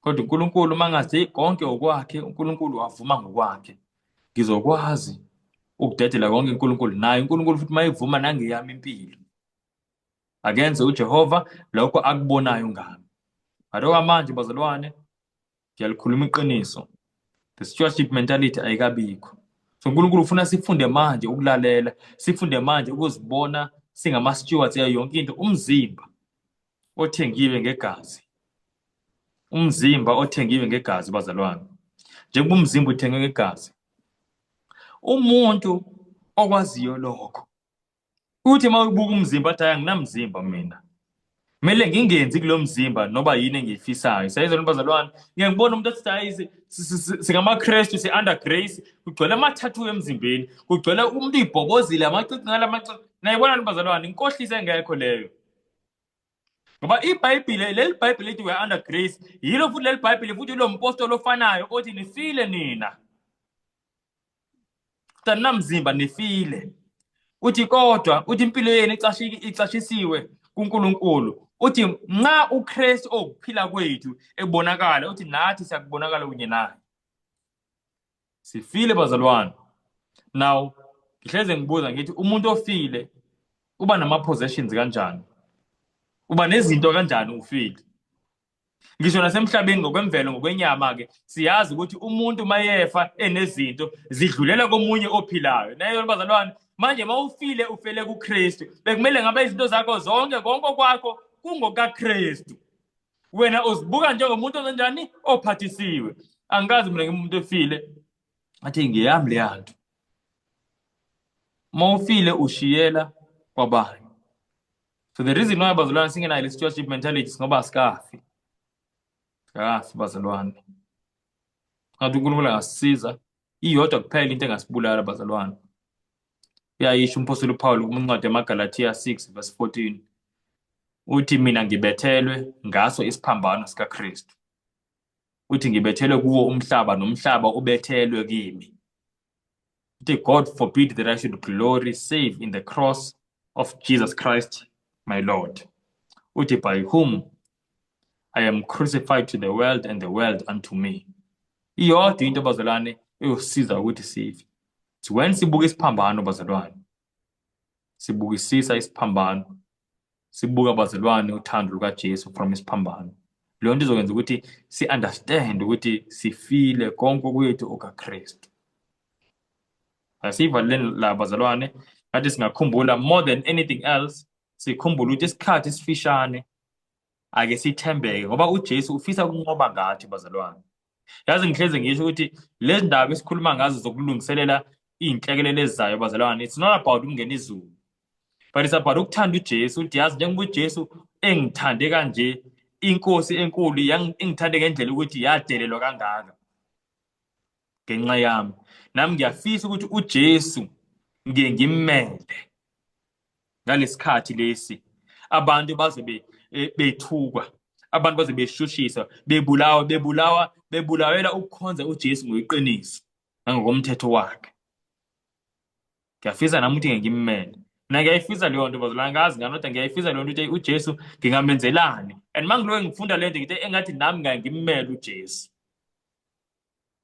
Kodwa uNkulunkulu uma ngathi konke okwakhe, uNkulunkulu wavuma ngokwakhe. Ngizokwazi ukudedela konke uNkulunkulu naye uNkulunkulu futhi mayevuma nangeyami impilo. Akenze uJehova lokho akubonayo ngami. But okwamanje bazalwane ngiyalikhuluma iqiniso. The stewardship mentality ayikabikho. So uNkulunkulu ufuna sifunde manje ukulalela, sifunde manje ukuzibona singama stewards yayo yonke into, umzimba othengiwe ngegazi. Umzimba othengiwe ngegazi bazalwane. Njengoba umzimba uthengwe ngegazi. Umuntu okwaziyo lokho uthi uma ubuka umzimba athi hayi anginamzimba mina. Kumele ngingenzi kulo mzimba noba yini engiyifisayo. Sayizwa bazalwane, ngeke ngibone umuntu othi hayi singamaKristu si-under grace, kugcwele ama-tattoo emzimbeni, kugcwele umuntu uyibhobozile amacici ngala macici. Nayibona bazalwane, inkohliso engekho leyo. Ngoba iBhayibhile, leli Bhayibheli lithi we are under grace, yilo futhi leli Bhayibheli futhi lo mpostoli ofanayo othi nifile nina. Aninamzimba nifile. Uthi kodwa uthi impilo yenu icashisiwe kuNkulunkulu. Uthi nxa uKristu owukuphila kwethu ebonakala, uthi nathi siyakubonakala kunye naye. Sifile bazalwane. Now ngihleze ngibuza ngithi umuntu ofile uba nama possessions kanjani? Uba nezinto kanjani ufile? Ngisho nasemhlabeni ngokwemvelo ngokwenyama ke siyazi ukuthi umuntu mayefa enezinto zidlulela komunye ophilayo. Nayo bazalwane, manje mawufile ufele kuKristu. Bekumele ngabe izinto zakho zonke konke kwakho kungokaKristu. Wena uzibuka njengomuntu onjani ophathisiwe. Angikazi mina ngimuntu efile athi ngiyami leya nto. Mawufile ushiyela kwabanye. So the reason why bazalwane singenayo le stewardship mentality ngoba asikafi. Asikafi bazalwane. Ngathi uNkulunkulu angasisiza iyodwa kuphela into engasibulala bazalwane. Uyayisho umpostoli uPaul kuncwadi yamaGalathiya 6 verse 14. Uthi mina ngibethelwe ngaso isiphambano sikaKristu. Uthi ngibethelwe kuwo umhlaba nomhlaba ubethelwe kimi. Uthi God forbid that I should glory save in the cross of Jesus Christ my Lord. Uthi by whom I am crucified to the world and the world unto me. Iyodwa into bazalwane eyosiza ukuthi sife. It's when sibuka isiphambano bazalwane. Sibukisisa isiphambano. Sibuka bazalwane uthando lukaJesu from isiphambano. Leyo nto izokwenza ukuthi si-understand ukuthi sifile konke kwethu okaKristu. Asivaleleni la bazalwane, ngathi singakhumbula more than anything else, sikhumbule ukuthi isikhathi esifishane ake sithembeke ngoba uJesu ufisa ukunqoba ngathi bazalwane. Yazi ngihleze ngisho ukuthi lezi ndaba esikhuluma ngazo zokulungiselela iy'nhlekelele ezizayo bazalwane, it's not about ukungena izulu. But it's about ukuthanda uJesu, uthi yazi njengoba uJesu engithande kanje, inkosi enkulu ingithande ngendlela ukuthi yadelelwa kangaka ngenxa yami. Nami ngiyafisa ukuthi uJesu ngiye ngimmele ngalesikhathi lesi. Abantu bazobe bethukwa, abantu bazobe beshushiswa, bebulawa, bebulawa, bebulawela ukukhonza uJesu ngoyiqiniso nangokomthetho wakhe. Ngiyafisa nami ukuthi ngeke ngimmele. Mina ngiyayifisa leyo nto bazalwane, angazi ngani kodwa ngiyayifisa leyo nto ukuthi uJesu ngingamenzelani. And uma ngiloke ngifunda le nto ngithi engathi nami ngake ngimmele uJesu.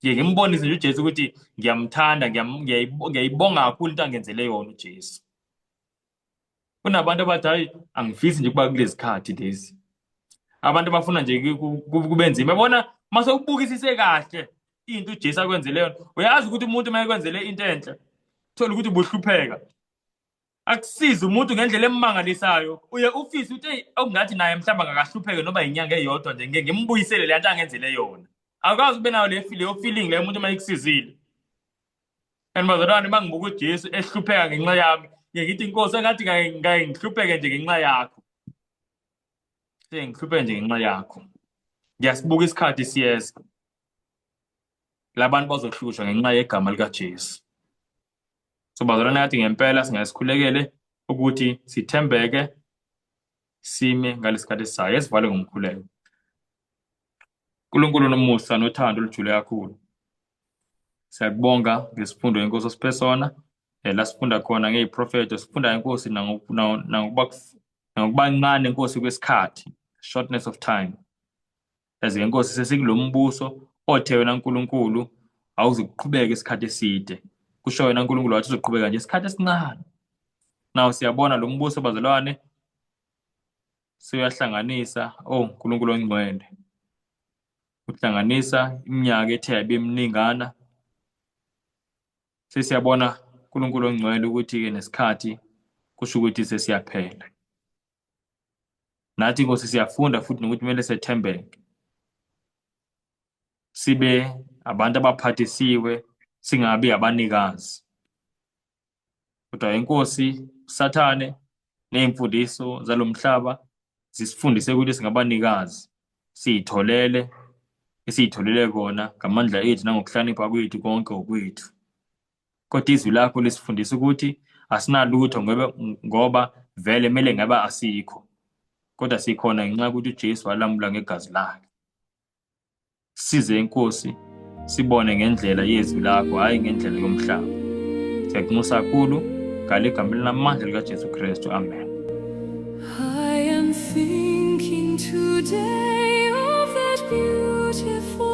Ngiye ngimbonise nje uJesu ukuthi ngiyamthanda, ngiyayibonga kakhulu into angenzele yona uJesu. Kunabantu abathi hayi angifisi nje ukuba kulezi khathi lezi. Abantu bafuna nje kube nzima. Yabona mase ubukisise kahle into uJesu akwenzele yona, uyazi ukuthi umuntu uma ekwenzele into enhle, thola ukuthi ubuhlupheka. Akusiza umuntu ngendlela emangalisayo, uye ufise ukuthi eyi okungathi naye mhlawumbe angakahlupheke noma inyanga eyodwa nje ngeke ngimbuyisele le nto angenzele yona. Awukazi ube nayo leyo feeling leyo umuntu uma ekusizile. And bazalwane, uma ngibuka uJesu ehlupheka ngenxa yami, ngiye ngithi Nkosi engathi ngake ngihlupheke nje ngenxa yakho. Sengihlupheke nje ngenxa yakho. Ngiyasibuka isikhathi siyeza. Labantu bazohlushwa ngenxa yegama likaJesu. So bazalwane, ngathi ngempela singasikhulekele ukuthi sithembeke sime ngalesikhathi esizayo. Esivale ngomkhuleko. uNkulunkulu nomusa nothando olujule kakhulu. Siyakubonga ngesifundo inkosi osiphe sona. La sifunda khona ngeziprofetho, sifunda inkosi nangokuba ncane inkosi kwesikhathi, shortness of time. As inkosi sesikulombuso othe wena uNkulunkulu awuzukuqhubeka isikhathi eside. Kusho wena uNkulunkulu wathi uzoqhubeka nje isikhathi esincane. Now siyabona lo mbuso bazalwane siyahlanganisa, oh uNkulunkulu ongcwele. Uhlanganisa iminyaka ethe yabe miningana. Sesiyabona uNkulunkulu ongcwele ukuthi-ke nesikhathi kusho ukuthi sesiyaphela. Nathi Nkosi siyafunda futhi nokuthi kumele sethembeke. Sibe abantu abaphathisiwe, singabi abanikazi. Kodwa inkosi uSathane ney'mfundiso zalomhlaba zisifundise ukuthi singabanikazi, siyitholele esiyitholele kona ngamandla ethu nangokuhlakanipha kwethu konke okwethu. Kodwa izwi lakho lisifundisa ukuthi asinalutho ngoba vele kumele ngabe asikho. Kodwa sikhona ngenxa yokuthi uJesu walamula ngegazi lakhe. Size inkosi sibone ngendlela yezwi lakho, hhayi ngendlela yomhlaba. Siyakunxusa kakhulu ngale gama elinamandla likaJesu Kristu. Amen. I am thinking today of that beautiful